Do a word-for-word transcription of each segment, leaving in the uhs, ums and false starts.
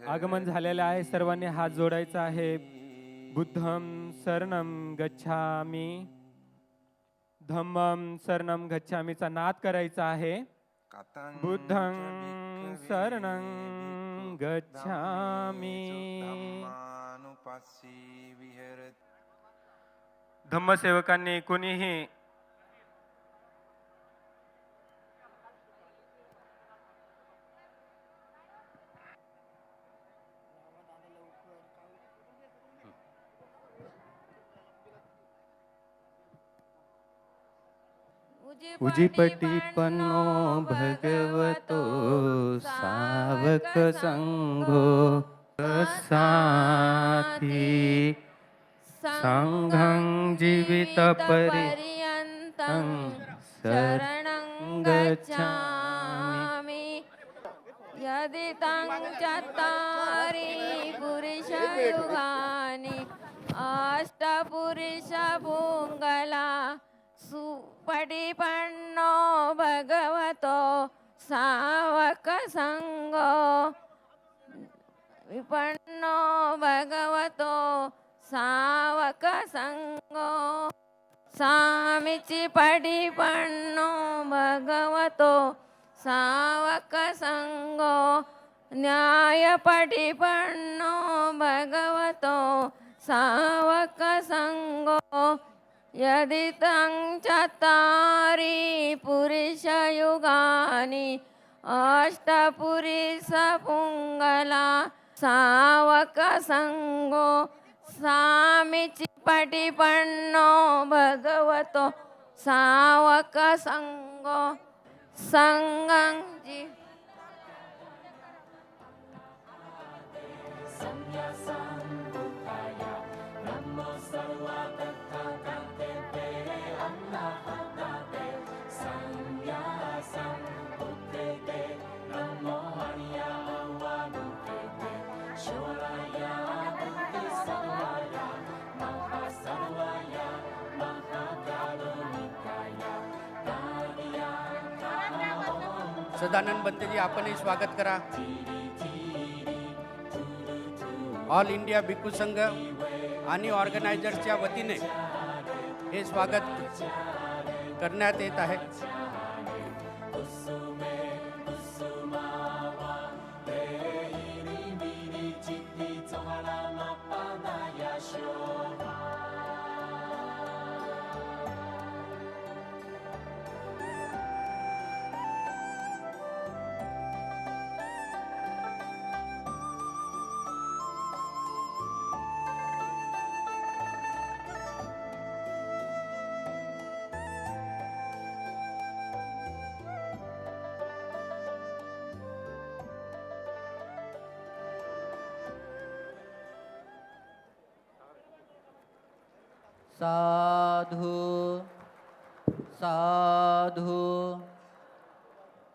आगमन झालेलं आहे. सर्वांनी हात जोडायचा आहे. बुद्धं शरणं गच्छामि. धम्मं शरणं गच्छामीचा नाद करायचा आहे. बुद्धं शरणं गच्छामि. धम्मसेवकांनी कुणीही उजुपटिपन्नो भगवतो सावकसङ्घो साथी सङ्घं जीवितपर्यन्तं शरणं गच्छामि। यदिदं चत्तारि पुरुषयुगानि अष्टपुरुषपुङ्गला सुपटिपन्नो भगवतो सावकसङ्घो विपन्नो भगवतो सावकसङ्घो सामीचिपटिपन्नो भगवतो सावकसङ्घो न्यायपटिपन्नो भगवतो सावकसङ्घो यदिदं चत्तारि पुरुषयुगानि अष्टपुरुषपुङ्गला सावकसङ्घो सामीचिपटिपन्नो भगवतो सावकसङ्घो सङ्घं जि सदानंद भंते जी, आपणही स्वागत करा. ऑल इंडिया भिक्खू संघ आणि ऑर्गनायझर्सच्या वतीने हे स्वागत करण्यात येत आहे. साधु, साधु,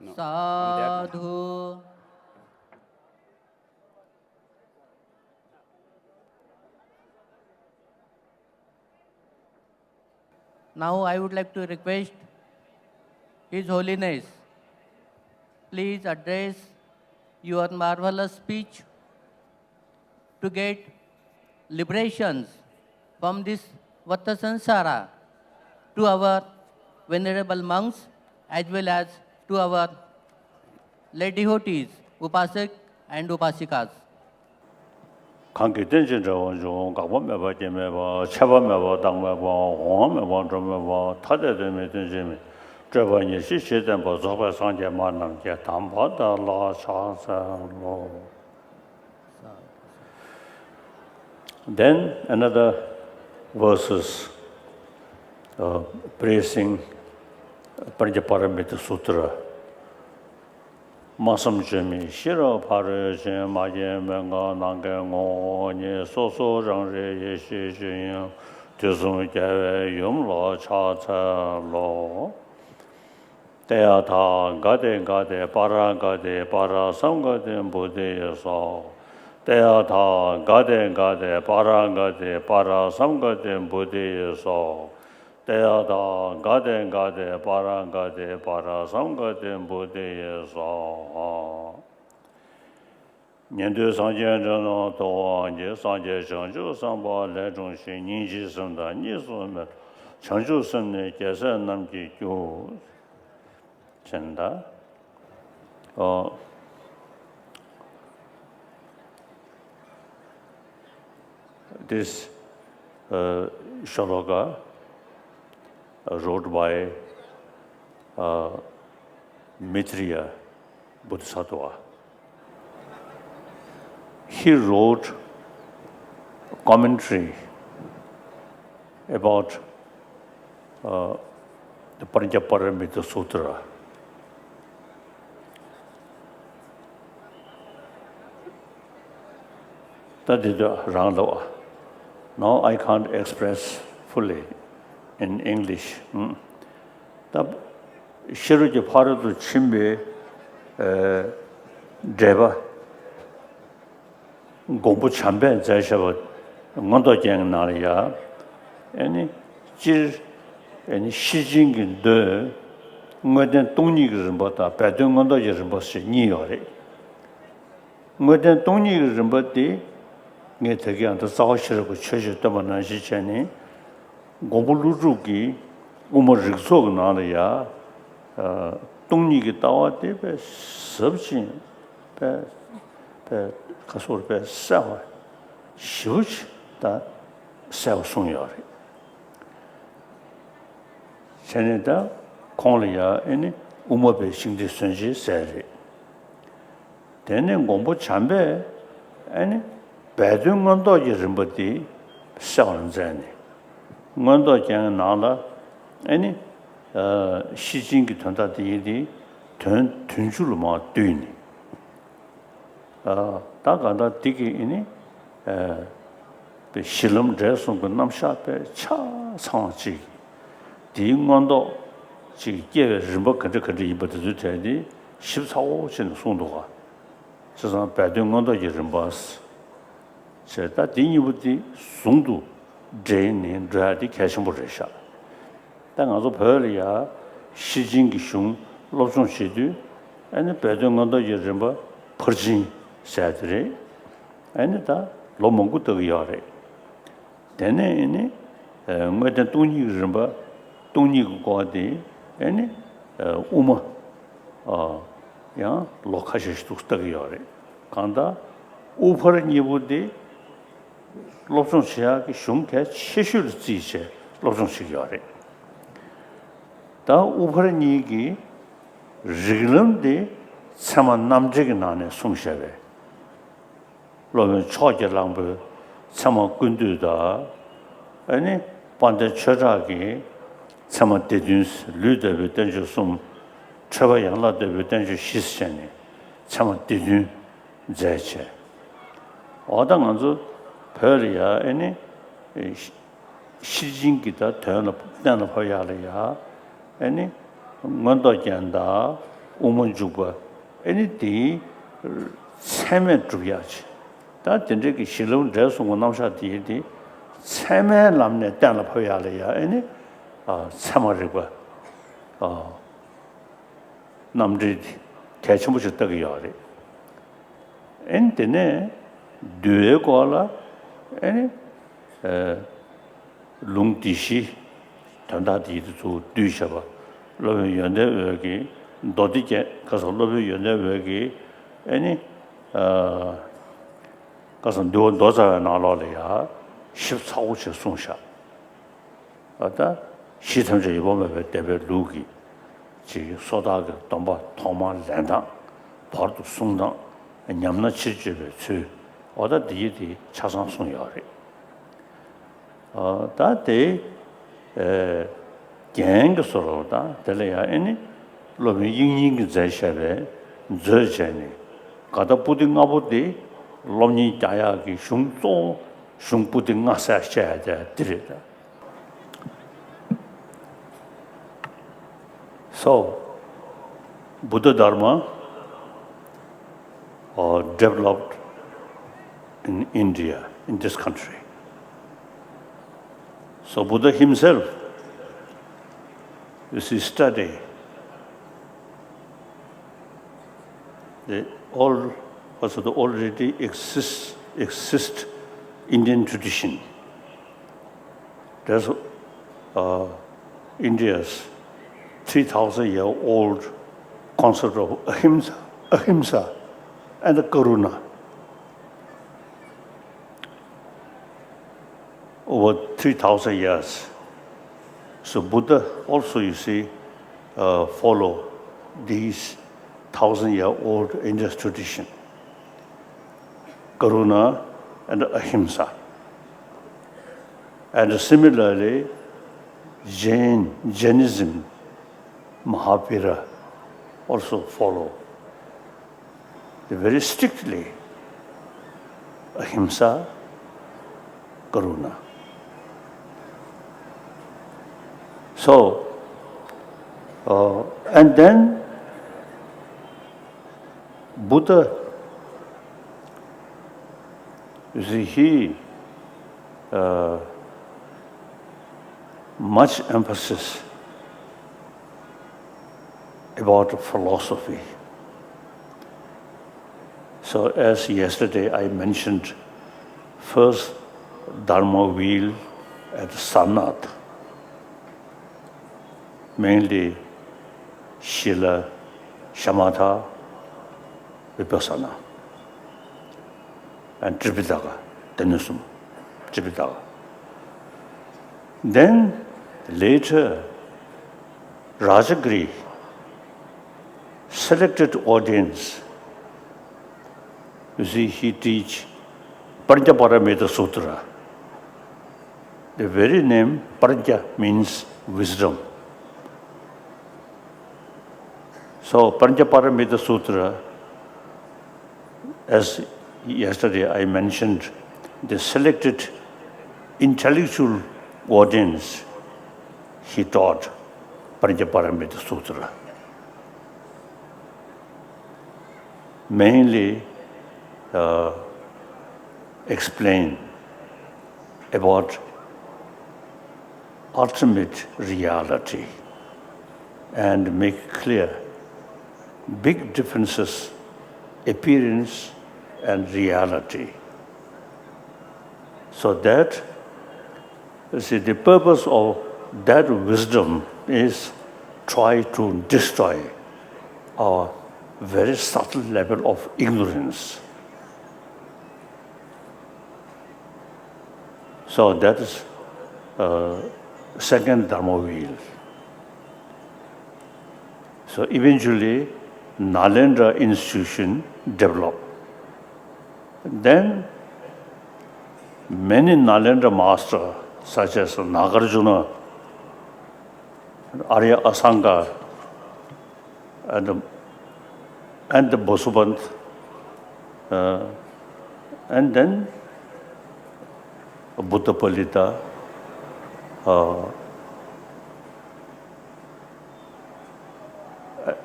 No, on that one. Sadhu. Now I would like to request His Holiness, please address your marvelous speech to get liberations from this Vata Sansara to our venerable monks as well as to our lay devotees, Upasak and Upasikas. གང་གིས་རྟེན་ཅིང་འབྲེལ་བར་འབྱུང་། འགག་པ་མེད་པ་སྐྱེ་མེད་པ། ཆད་པ་མེད་པ་རྟག་མེད་པ། འོང་བ་མེད་པ་འགྲོ་མེད་པ། ཐ་དད་དོན་མེད་དོན་གཅིག་མིན། སྤྲོས་པ་ཉེར་ཞི་ཞི་བསྟན་པ། རྫོགས་པའི་སངས་རྒྱས་སྨྲ་རྣམས་ཀྱི། དམ་པ་དེ་ལ་ཕྱག་འཚལ་ལོ། Then another verses, uh, praising Pañca Paramita Sutra. སྨྲ་བསམ་བརྗོད་མེད་ཤེས་རབ་ཕ་རོལ་ཕྱིན། མ་སྐྱེས་མི་འགག་ནམ་མཁའི་ངོ་བོ་ཉིད། སོ་སོ་རང་རིག་ཡེ་ཤེས་ཆོས་དབྱིངས། དུས་གསུམ་རྒྱལ་བའི་ཡུམ་ལ་ཕྱག་འཚལ་ལོ། ཏདྱ་ཐཱ། ག་ཏེ་ག་ཏེ་པཱ་ར་ག་ཏེ་པཱ་ར་སཾ་ག་ཏེ་བོ་དྷི་ཡེ་སྭཱ་ཧཱ། ཏདྱ་ཐཱ། ག་ཏེ་ག་ཏེ་པཱ་ར་ག་ཏེ་པཱ་ར་སཾ་ག་ཏེ་བོ་དྷི་ཡེ་སྭཱ་ཧཱ། ཏདྱ་ཐཱ། ག་ཏེ་ག་ཏེ་པཱ་ར་ག་ཏེ་པཱ་ར་སཾ་ག་ཏེ་བོ་དྷི་ཡེ་སྭཱ་ཧཱ། ཉན་ཐོས་སངས་རྒྱས་འདྲེན་ནོ་ཐུབ་པར་བགྱི། སངས་རྒྱས་བྱང་ཆུབ་སེམས་དཔའ་ལས་འཁྲུངས་ཤིང་། སྙིང་རྗེའི་སེམས་དང་གཉིས་སུ་མེད། བྱང་ཆུབ་སེམས་ནི་རྒྱལ་སྲས་རྣམས་ཀྱི་རྒྱུ། ཅེས་དང་། ཨོ། This uh, shloka wrote by uh, Maitreya Bodhisattva. He wrote commentary about uh, the Pañcaparamita Sutra. ད་འདི་དུས་རང་ལ་བ། Now I can't express fully in English. ད་ཤེས་རབ་ཀྱི་ཕ་རོལ་ཏུ་ཕྱིན་པའི་འགྲེལ་པ། མགོན་པོ་བྱམས་པས་མཛད་བཞག་པ་མངོན་རྟོགས་རྒྱན་གྱི་ནང་ལ་ཡ། ཨེ་ནི་སྤྱིར་ཨེ་ནི་ཤེར་ཕྱིན་གྱི་མདོའི་དངོས་བསྟན་སྟོང་ཉིད་ཀྱི་རིམ་པ་དང་སྦས་དོན་མངོན་རྟོགས་ཀྱི་རིམ་པ་ཞེས་གཉིས་ཡོད་རེད། དངོས་བསྟན་སྟོང་ཉིད་ཀྱི་རིམ་པ་དེ་ངས་ད་གིན་ཡང་ད་རྩ་བ་ཤེས་རབ་ཀྱི་ཆོས་ཅན་སྟོན་པ་ནང་བཞིན་བྱས་ནས། མགོན་པོ་ཀླུ་སྒྲུབ་ཀྱིས་དབུ་མ་རིགས་ཚོགས་ཀྱི་ནང་ལ་ཡ། སྟོང་ཉིད་ཀྱི་ལྟ་བ་དེ་དཔེ་ཟབ་ཅིང་དཔེ་དཔེ་ཁ་སོར་དཔེ་གསལ་བ་ཞེ་པོ་ཅིག་ད་གསལ་བ་གསུངས་ཡོད་རེད། བྱས་ནས་ད་ཁོང་ལ་ཡ་ཨེ་ནི་དབུ་མ་པའི་ཤིང་རྟའི་མཚོན་བྱེད་ཟེར་རེད། དེ་ནས་མགོན་པོ་བྱམས་པས་ཨེ་ནི་སྦས་དོན་མངོན་རྟོགས་ཀྱི་རིམ་པ་འདི་གསལ་བར་མཛད་ནས། མངོན་རྟོགས་རྒྱན་གྱི་ནང་ལ་ཨེ་ནི་ཤེར་ཕྱིན་གྱི་དོན་དག་དེ་ཡིན་ཏེ། དོན་བདུན་ཅུ་ལ་མར་བསྡུས་ནས། ད་གང་ལྟར་འདི་གི་ཨེ་ནི་གཞི་ལམ་འབྲས་གསུམ་གྱི་རྣམ་གཞག་དཔེ་ཆ་ཚང་བ་ཅིག་དེའི་མངོན་རྟོགས་ཅིག་སྐྱེ་བའི་རིམ་པ་ག་འདྲ་ག་འདྲ་ཡིན་པ་དེ་ཚོའི་གྲས་དེ་ཞིབ་ཚགས་པོ་བྱས་ནས་གསུངས་འདུག་ག་བྱས་ཙང་སྦས་དོན་མངོན་རྟོགས་ཀྱི་རིམ་པ་ཟེར། ད་འདི་གཉིས་པོ་དེ་ཟུང་དུ་འབྲེལ་ནས་འགྲོ་ཡ་དེ་གལ་ཆེན་པོ་རེད་ཤག་ད་ང་ཚོ་བོད་ལ་ཡ་ཤེར་ཕྱིན་གྱི་གཞུང་སློབ་སྦྱོང་བྱེད་དུས་ཨ་ནི་སྦས་དོན་མངོན་རྟོགས་ཀྱི་རིམ་པ་ཕར་ཕྱིན་ཟེར་དེ་རེད། ཨ་ནི་ད་ལོ་མང་པོ་ལྟ་གི་ཡོད་རེད། དེ་ནས་ཨེ་ནི་དངོས་བསྟན་སྟོང་ཉིད་ཀྱི་རིམ་པ། སྟོང་ཉིད་ཀྱི་སྐོར་དེ་ཨེ་ནི་དབུ་མ་ཡང་ལོ་ཁ་ཤས་ཤིག་འདུག་ལྟ་གི་ཡོད་རེད། གང་ལྟར་དབུ་ཕར་གཉིས་པོ་དེ་སློབ་སྦྱོང་བྱེད་ཡག་གི་གཞུང་གལ་ཆེ་ཤོས་ལ་བརྩིས་བྱས་སློབ་སྦྱོང་བྱེད་ཀྱི་ཡོད་རེད། ད་དབུ་ཕར་གཉིས་ཀྱི་རིགས་ལམ་དེ་ཚད་མ་རྣམ་འགྲེལ་གྱི་ནང་ནས་གསུངས་བཞག་པས། སློབ་དཔོན་ཕྱོགས་ཀྱི་གླང་པོའི་ཚད་མ་ཀུན་བཏུས་དང་། ཨ་ནི་དཔལ་ལྡན་ཆོས་གྲགས་ཀྱི་ཚད་མ་སྡེ་བདུན། ལུས་འདས་པའི་བསྟན་བཅོས་གསུམ། འཕྲོས་པ་ཡན་ལག་བསྟོད་པའི་བསྟན་བཅོས་བཞི་ཟེར་ནས་ཚད་མ་སྡེ་བདུན་མཛད་བྱས། འོ་ད་ང་ཚོ་བོད་ལ་ཡ་ཨ་ནི། ཤེར་ཕྱིན་གྱི་ད་དོན་ལ་གཏན་ལ་ཕབ་ཡག་ལ་ཡ། ཨེ་ནི། མངོན་རྟོགས་རྒྱན་དང་དབུ་མ་འཇུག་པ། ཨེ་ནི་དེའི་ཚད་མས་གྲུབ་ཡག་ཅིག་ད་དེ་འདྲའི་གི་གཞི་ལམ་འབྲས་གསུམ་གྱི་རྣམ་གཞག་དེའི་དེ་ཚད་མའི་ལམ་ནས་གཏན་ལ་ཕབ་ཡག་ལ་ཡ་ཨེ་ནི། ཚད་མ་རིག་པ། རྣམ་འགྲེལ་དེ་གལ་ཆེན་པོ་ཞིག་ལྟ་གི་ཡོད་རེད། ཨེ་ནི་དེ་ནས་འདུལ་བའི་སྐོར་ལ་ཨེ་ནི་ལུང་སྡེ་བཞི་དོན་དག་དེ་ཡི་དེ་ཚོ་བསྡུས་བྱས་པ། སློབ་དཔོན་ཡོན་ཏན་འོད་ཀྱིས་མདོ་སྡེ་རྒྱན་ག་ས་སློབ་དཔོན་ཡོན་ཏན་འོད་ཀྱིས་ཨེ་ནི་ག་ས་འདུལ་བ་མདོ་རྩ་བའི་ནང་ལོགས་ལ་ཡ་ཞིབ་ཚགས་པོ་བྱས་གསུངས་བཞག་ཨ་ད་གཞི་ཐམས་ཅད་ཡོད་པར་སྨྲ་བའི་སྡེ་པའི་ལུགས་ཀྱི་ཅིག་སོ་ཐར་གྱི་སྡོམ་པ་ཐོག་མར་ལེན་སྟངས། བར་དུ་བསྲུང་སྟངས། ཉམས་ན་ཕྱིར་བཅོས་པའི་ཚུལ། འོ་ད་འདི་ཡི་དེ་ཆ་ཚང་གསུངས་ཡོད་རེད། ཨ་ད་དེ་ཨེ་རྒྱན་གྱི་བཟོ་འདྲ་ད་དེ་ལ་ཡང་ཨེ་ནི་སློབ་དཔོན་དབྱིག་གཉེན་གྱིས་མཛད་བཞག་པའི་མཛོད་བྱས་ནས་ག་ད་པུ་ཏི་ལྔ་པོ་དེ་སློབ་གཉེར་རྒྱག་ཡག་གི་གཞུང་གཙོ་བོ་གཞུང་པུ་ཏི་ལྔ་ཟེར་བཤད་ཡག་དེ་འདི་རེད་ད། So, Buddha Dharma uh, developed in India, in this country. So Buddha himself, you see, study the old Also, the already exists, exist Indian tradition. There's uh, India's three thousand year old concept of ahimsa, ahimsa and karuna. Over three thousand years. So Buddha also, you see, uh, follow these thousand year old India's tradition, karuna and ahimsa. And similarly, Jain, Jainism, Mahavira also follow the very strictly ahimsa, karuna. So, uh, and then Buddha, you see, he uh, much emphasis about philosophy. So, as yesterday I mentioned, first Dharma wheel at Sarnath, mainly Shila, Shamatha, Vipassana, and Tripitaka, དེ་ནས་གསུམ། Tripitaka. Then later, Rajagiri, selected audience, you see, he teach Prajnaparamita Sutra. The very name Prajna means wisdom. So, Prajnaparamita Sutra, as yesterday I mentioned, the selected intellectual audience, he taught Prajnaparamita Sutra. Mainly uh, explain about ultimate reality and make clear big differences, appearance and reality, so that, you see, the purpose of that wisdom is try to destroy our very subtle level of ignorance. So that is uh, second Dharma wheel. So eventually, Nalanda institution developed. Then many Nalanda masters such as Nagarjuna, Arya Asanga, and, and Vasubandh, uh, and then Buddha Palita, uh,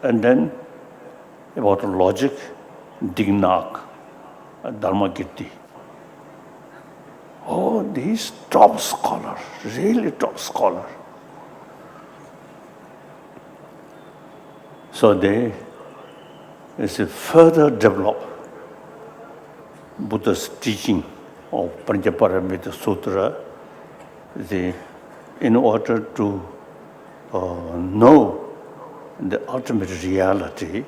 and then about logic, Dignak, Dharmakirti. Oh, these top scholar, really top scholar. So they, they say, further develop Buddha's teaching of Prajnaparamita Sutra, the, in order to uh, know the ultimate reality,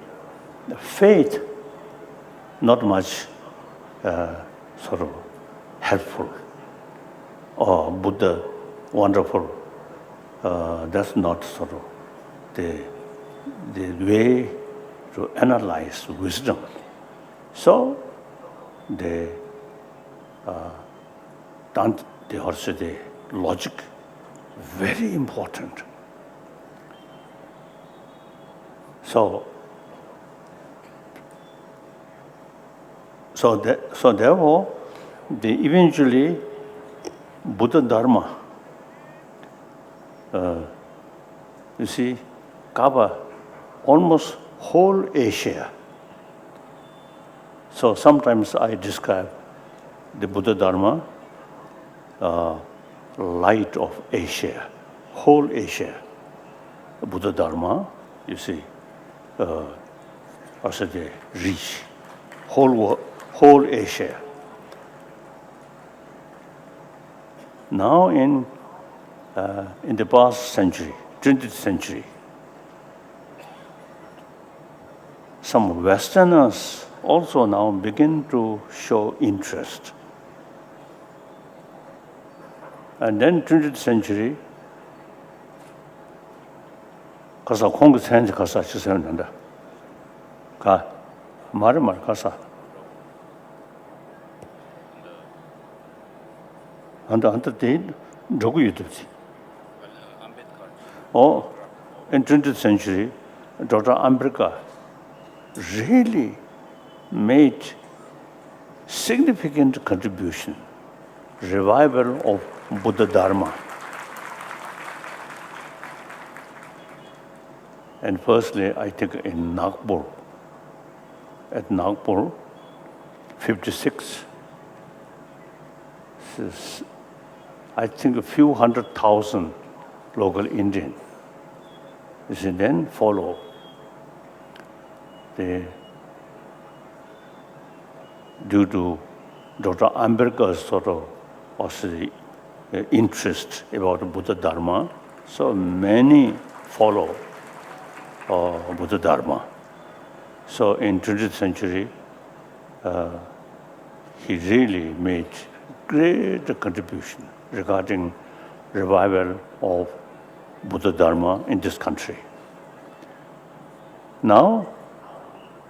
the faith not much uh, sort of helpful. Oh, Buddha, wonderful. Uh, that's not sort of the, the way to analyze wisdom. So, the, uh, Dante, the, also the logic, very important. So, so, the, so therefore, the eventually Buddha Dharma, uh, you see, cover almost whole Asia. So sometimes I describe the Buddha Dharma, uh, light of Asia, whole Asia. Buddha Dharma, you see, uh, as they reach. whole, wo- whole Asia. Now, in, uh, in the past century, twentieth century, some Westerners also now begin to show interest. And then, twentieth century, ག་ས་ཁོང་གི་མཚན་ག་ས་ཅི་ཟེར་ན་འདྲ། ག་མ་རེད་མ་རེད་ག་ས། ཨ་འདྲ་ཨ་འདྲ་དེ་འགྲོ་གི་ཡོད་དུས། Oh, in twentieth century, Doctor Ambedkar really made significant contribution, revival of Buddha Dharma. And firstly, I think in Nagpur, at Nagpur, fifty-six, s- I think a few hundred thousand local Indian, you see, then follow the due to Doctor Ambedkar's sort of, of the, uh, interest about Buddha Dharma, so many follow, uh, Buddha Dharma. So in twentieth century, uh, he really made great contribution regarding revival of Buddha Dharma in this country. Now,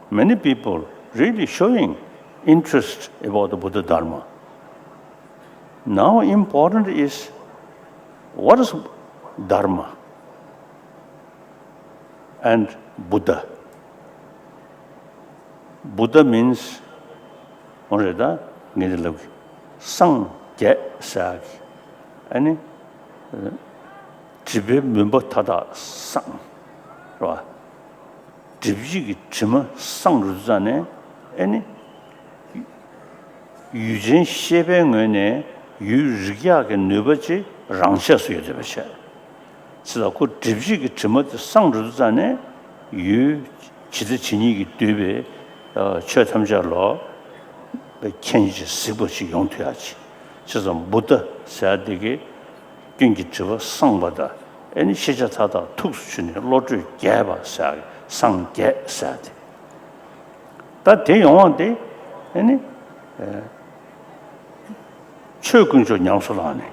many people really showing interest about the Buddha Dharma. Now, important is what is Dharma and Buddha. Buddha means, འོ་རེད་ད། ངས་འདི་ལབ་ཀྱི། སངས་རྒྱས་ཟེར་ཡག་གི། ཨ་ནི། སྒྲིབ་པའི་མུན་པ་མཐའ་དག་སངས། རེད་བ། སྒྲིབ་བྱེད་ཀྱི་དྲི་མ་སངས་རུ་ཙ་ནས། ཨ་ནི། ཡུལ་ཅན་ཤེས་པའི་ངོས་ནས་ཡུལ་རིག་ཡག་གི་ནུས་པ་ཅིག་རང་ཆས་སུ་ཡོད་བསྡད་པ་བྱས། ཅི་ལ་ཁོ་སྒྲིབ་བྱེད་ཀྱི་དྲི་མ་དེ་སངས་རུ་ཙ་ནས་ཡུལ་ཇི་ལྟ་ཇི་སྙེད་ཀྱིས་བསྡུས་པའི་ཆོས་ཐམས་ཅད་ལ་མཁྱེན་ཅིང་གཟིགས་པ་ཅིག་ཡོང་ཐུབ་ཡག་ཅིག་བྱས་ཙང་བུདྡྷ་ཟེར་ཡག་དེ་གིས་སྐྱོན་གྱི་དྲི་མ་སངས་པ་དང་། ཨེ་ནི་ཤེས་བྱ་མཐའ་དག་ཐུགས་སུ་ཆུད་ནས་བློ་གྲོས་རྒྱས་པ་ཟེར་ཡག་གི་སངས་རྒྱས་ཟེར་ཡག་དེ། ད་དེ་ཡོང་བ་དེ་ཨེ་ནི། ཆོས་དཀོན་མཆོག་ཉམས་སུ་བླངས་ནས།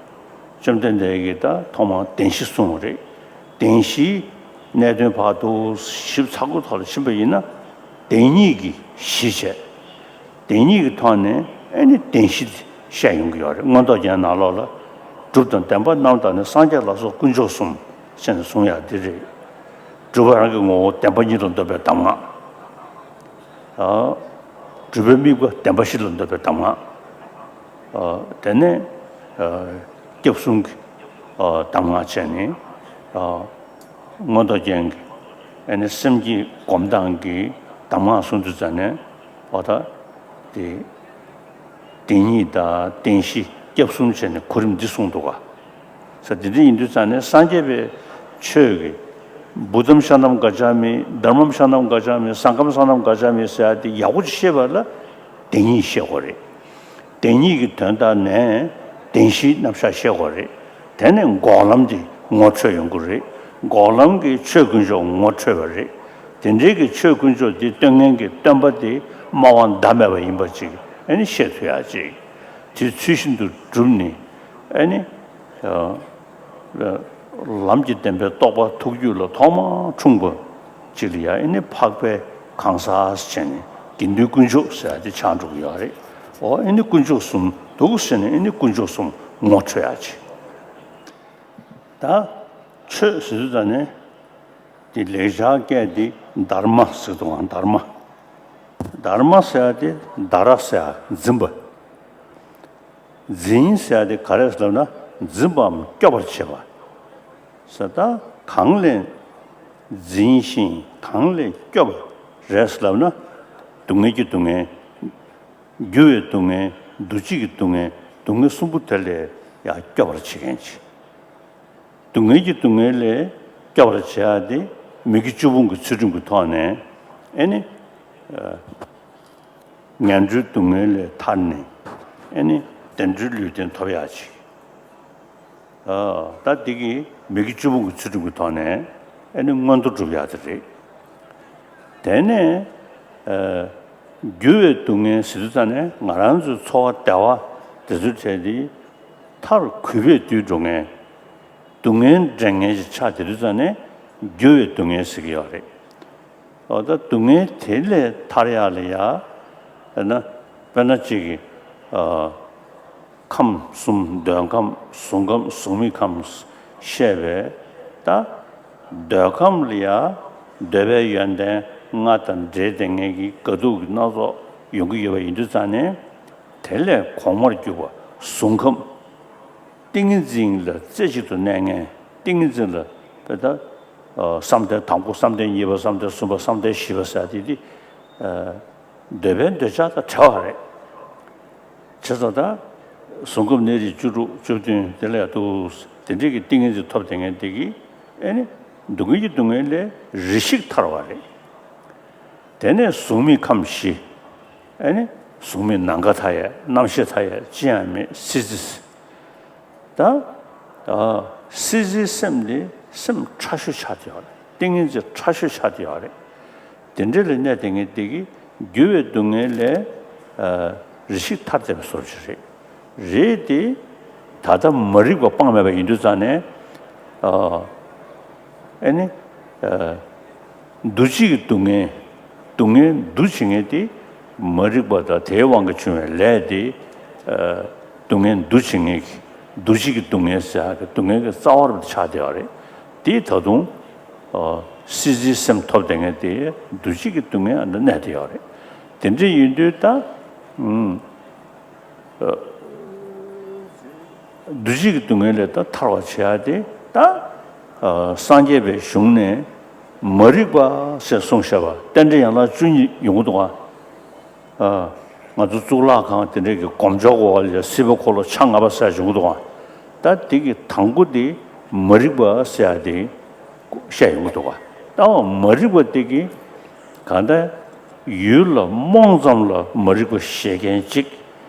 བཅོམ་ལྡན་འདས་ཀྱིས་ད་ཐོག་མར་བདེན་བཞི་གསུངས་པ་རེད། བདེན་བཞིའི་གནད་དོན་བར་དུ་ཞིབ་ཚགས་པོ་ཐོག་ལ་ཕྱིན་པ་ཡིན་ན། བདེན་གཉིས་ཀྱི་གཞི་བྱས། བདེན་གཉིས་ཀྱི་ཐོག་ནས་ཨེ་ནི་བདེན་བཞི་བཤད་ཡོང་གི་ཡོད་རེད། མངོན་རྟོགས་རྒྱན་ནང་ལོགས་ལ། སྒྲུབ་དང་བདེན་པ་རྣམས་དང་ནི། སངས་རྒྱས་ལ་སོགས་དཀོན་མཆོག་གསུམ། ཞེས་ནས་གསུང་ཡག་འདི་རེད། སྒྲུབ་པ་རང་གི་ངོ་བོ་བདེན་པ་གཉིས་ལ་འདོད་པའི་གདམས་ངག་སྒྲུབ་པའི་དམིགས་པ་བདེན་པ་བཞི་ལ་འདོད་པའི་གདམས་ངག་དེ་ནས་སྐྱབས་གསུམ་གྱི་གདམས་ངག་བྱས་ནས། མངོན་རྟོགས་རྒྱན་གྱི་ཨ་ནི་སེམས་བསྐྱེད་སྒོམ་སྟངས་ཀྱི་གདམས་ངག་གསུང་དུས་ཙ་ནས། འོ་ད་དེ་བདེན་གཉིས་དང་བདེན་བཞི་སྐྱབས་གསུམ་བྱས་ནས་གོ་རིམ་འདི་གསུངས་འདུག་ག་ས། དེ་འདྲ་ཡིན་དུས་ཙ་ནས་སངས་རྒྱས་པའི་ཆོས་ཀྱི་བུདྡྷཾ་ཤཱནྟཾ་ག་ཅཱ་མི། དྷརྨཾ་ཤཱནྟཾ་ག་ཅཱ་མི། སངྒྷཾ་ཤཱནྟཾ་ག་ཅཱ་མི་ཟེར་ཡག་དེ་ཡག་པོ་ཅིག་ཤེས་པ་ལ་བདེན་གཉིས་ཤེས་དགོས་རེད། བདེན་གཉིས་ཀྱི་དོན་དག་ནས་བདེན་བཞིའི་རྣམ་གཞག་ཤེས་དགོས་རེད། དེ་ནས་འགོག་ལམ་དེ་ངོ་འཕྲོད་ཡོང་གི་རེད། འགོག་ལམ་གྱི་ཆོས་དཀོན་མཆོག་ངོ་འཕྲོད་པ་རེད། དེ་འདྲའི་གི་ཆོས་དཀོན་མཆོག་དེ་སྟོན་མཁན་གྱི་སྟོན་པ་དེ་སྨྲ་བ་ཟླ་མེད་པ་ཡིན་པ་ཅིག་ཨ་ནི་ཤེས་ཐུབ་ཡག་ཅིག་དེ་ཚུལ་བཞིན་དུ་བསྒྲུབས་ནས་ཨ་ནི། ལམ་གྱི་བདེན་པའི་རྟོགས་པ་ཐུགས་རྒྱུད་ལ་ཐོག་མར་འཁྲུངས་པ་ཅིག་ལ་ཡ་ཨེ་ནི་འཕགས་པའི་གང་ཟག་བྱས་ནས་དགེ་འདུན་དཀོན་མཆོག་ཟེར་ཡ་དེ་ཆགས་འགྲོ་གི་ཡོད་རེད། འོ་ཨེ་ནི་དཀོན་མཆོག་གསུམ་འདུག་ཟེར་ནས་ཨེ་ནི་དཀོན་མཆོག་གསུམ་ངོ་འཕྲོད་ཡ་ཅིག་ད་ཆོས་ཟེར་དུས་ད་ནས་དེ་ལེགས་སྦྱར་སྐད་དེ་དྷརྨ་ཟེར་འདུག་ག་དྷརྨ། དྷརྨ་ཟེར་ཡ་དེ་དྷ་ར་ཟེར་ཡ་འཛིན་པ། འཛིན་ཟེར་ཡ་དེ་ག་རེ་ཟེར་ལབ་ན་འཛིན་པའམ་སྐྱོབ་པར་བྱེད་པ། ཟེར་ད་གང་ལས་འཛིན་ཞིང་གང་ལས་སྐྱོབ་པ་རེད་ཟེར་ལབ་ན། སྡུག་བསྔལ་གྱི་སྡུག་བསྔལ། འགྱུར་བའི་སྡུག་བསྔལ། འདུ་བྱེད་ཀྱི་སྡུག་བསྔལ། སྡུག་བསྔལ་གསུམ་པོ་དེ་ལས་ཡང་སྐྱོབ་པར་བྱེད་མཁན་ཅིག་སྡུག་བསྔལ་གྱི་སྡུག་བསྔལ་ལས་སྐྱོབ་པར་བྱེད་ཡ་དེ་མི་དགེ་བཅུ་སྤོང་གི་ཚུལ་ཁྲིམས་ཀྱི་ཐོག་ནས་ཨེ་ནི། ངན་འགྲོའི་སྡུག་བསྔལ་ལས་ཐར་ནས་ཨེ་ནི་བདེ་འགྲོའི་ལུས་རྟེན་ཐོབ་ཡག་ཅིག་ཨ། ད་འདི་གི་མི་དགེ་བཅུ་སྤོང་གི་ཚུལ་ཁྲིམས་ཀྱི་ཐོག་ནས་ཨེ་ནི་མངོན་མཐོ་སྒྲུབ་ཡག་དེ་རེད། དེ་ནས་ཨ། འགྱུར་བའི་སྡུག་བསྔལ་ཟེར་དུས་ཙ་ནས་ང་རང་ཚོའི་འཚོ་བ་བདེ་བ་དེ་ཚོའི་གྲས་དེ་མཐར་གུད་པས་བསྡུས་འགྲོ་མཁན། སྡུག་བསྔལ་འདྲེན་མཁན་ཞིག་ཆགས་བསྡད་དུས་ཙ་ནས་འགྱུར་བའི་སྡུག་བསྔལ་ཟེར་གྱི་ཡོད་རེད། འོ་ད་སྡུག་བསྔལ་དེ་ལས་ཐར་ཡག་ལ་ཡ། ཨ་ན། དཔེར་ན་གཅིག་གིས། ཨ། ཁམས་གསུམ་འདོད་ཁམས་གཟུགས་ཁམས་གཟུགས་མེད་ཁམས་བཤད་པས་ད། འདོད་ཁམས་ལ་ཡ། འདོད་པའི་ཡོན་ཏན་ལྔ་དང་འབྲེལ་བསྡད་མཁན་གྱི་དགའ་སྡུག་གི་སྣ་ཚོགས་ཡོང་གི་ཡོད་པ་ཡིན་དུས་ཙ་ནས། དེ་ལས་གོང་མར་གྱུར་པ་གཟུགས་ཁམས། ཏིང་ངེ་འཛིན་ལ་རྩེ་གཅིག་ཏུ་གནས་མཁན། ཏིང་ངེ་འཛིན་ལ་དཔེ་ད། ཨ། བསམ་གཏན་དང་པོ་བསམ་གཏན་གཉིས་པ་བསམ་གཏན་གསུམ་པ་བསམ་གཏན་བཞི་པ་ཟེར་དེ་དེ། ཨ། འདོད་པའི་འདོད་ཆགས་དང་བྲལ་བ་རེད། བྱས་ཙང་ད། གཟུགས་ཁམས་གནས་རིགས་བཅུ་དྲུག་བཅུ་བདུན་དེ་ལས་འདུག་དེ་འདྲའི་གི་ཏིང་ངེ་འཛིན་ཐོབ་བསྡད་མཁན་དེ་གིས་ཨེ་ནི། སྡུག་བསྔལ་གྱི་སྡུག་བསྔལ་ལས་རེ་ཞིག་ཐར་བ་རེད། དེ་ནས་གཟུགས་མེད་ཁམས་བཞི། ཨེ་ནི། གཟུགས་མེད་ནམ་མཁའ་མཐའ་ཡས་རྣམ་ཤེས་མཐའ་ཡས་ཅི་ཡང་མེད་སྲིད་རྩེ། ད། ཨ། སྲིད་རྩེའི་སེམས་དེ་སེམས་ཕྲ་ཤོས་ཆགས་བསྡད་ཡོད་རེད། ཏིང་ངེ་འཛིན་ཕྲ་ཤོས་ཆགས་བསྡད་ཡོད་རེད། དེ་འདྲ་ལ་གནས་བསྡད་མཁན་དེ་གིས་འགྱུར་བའི་སྡུག་བསྔལ་ལས། ཨ། རེ་ཞིག་ཐར་བསྡད་པའི་བཟོ་འདྲ་ཞིག་རེད། རེད་དེ། ད་ལྟ་མ་རིག་པ་སྤངས་མེད་པ་ཡིན་དུས་ཙང་ནས། ཨ། ཨེ་ནི། ཨ། འདུ་བྱེད་ཀྱི་སྡུག་བསྔལ། སྡུག་བསྔལ་འདུ་བྱེད་མཁན་དེ་མ་རིག་པ་དང་དེའི་དབང་གིས་བྱུང་བའི་ལས་དེ། ཨ། སྡུག་བསྔལ་འདུ་བྱེད་མཁན་གྱི། འདུ་བྱེད་ཀྱི་སྡུག་བསྔལ་ཟེར་ཡག་གི་སྡུག་བསྔལ་གྱི་རྩ་བ་རུ་ཆགས་བསྡད་ཡོད་རེད། དེ་ད་དུང་། ཨ། སྲིད་རྩེའི་སེམས་ཐོབ་བསྡད་མཁན་དེ་འདུ་བྱེད་ཀྱི་སྡུག་བསྔལ་ཨ་ནི་གནས་བསྡད་ཡོད་རེད། དེ་འདྲ་ཡིན་དུས་ད། ཨུམ། འདུ་བྱེད་ཀྱི་སྡུག་བསྔལ་ལས་ད་ཐར་བར་བྱེད་ཡ་དེ་ད། ཨ། སངས་རྒྱས་པའི་གཞུང་ནས་མ་རིག་པ་ཞེས་གསུངས་བཞག་པ་རྟེན་འབྲེལ་ཡན་ལག་བཅུ་གཉིས་ཡོང་གི་འདུག་ག་ཨ། ང་ཚོ་གཙུག་ལག་ཁང་དེ་འདྲས་ཀྱི་སྒོམ་ཆོག་གོ་བ་ལ་སྲིད་པ་འཁོར་ལོ་ཆ་ལྔ་པ་ཟེར་ཡ་ཡོང་གི་འདུག་ག་ད་དེ་གི་དང་པོ་དེ་མ་རིག་པ་ཟེར་ཡ་དེ་བཤད་ཡོང་གི་འདུག་ག་ད་མ་རིག་པ་དེ་གི་གང་ལྟར་ཡུལ་ལ་རྨོངས་ཙམ་ལ་མ་རིག་པ་ཞེད་མཁན་གཅིག་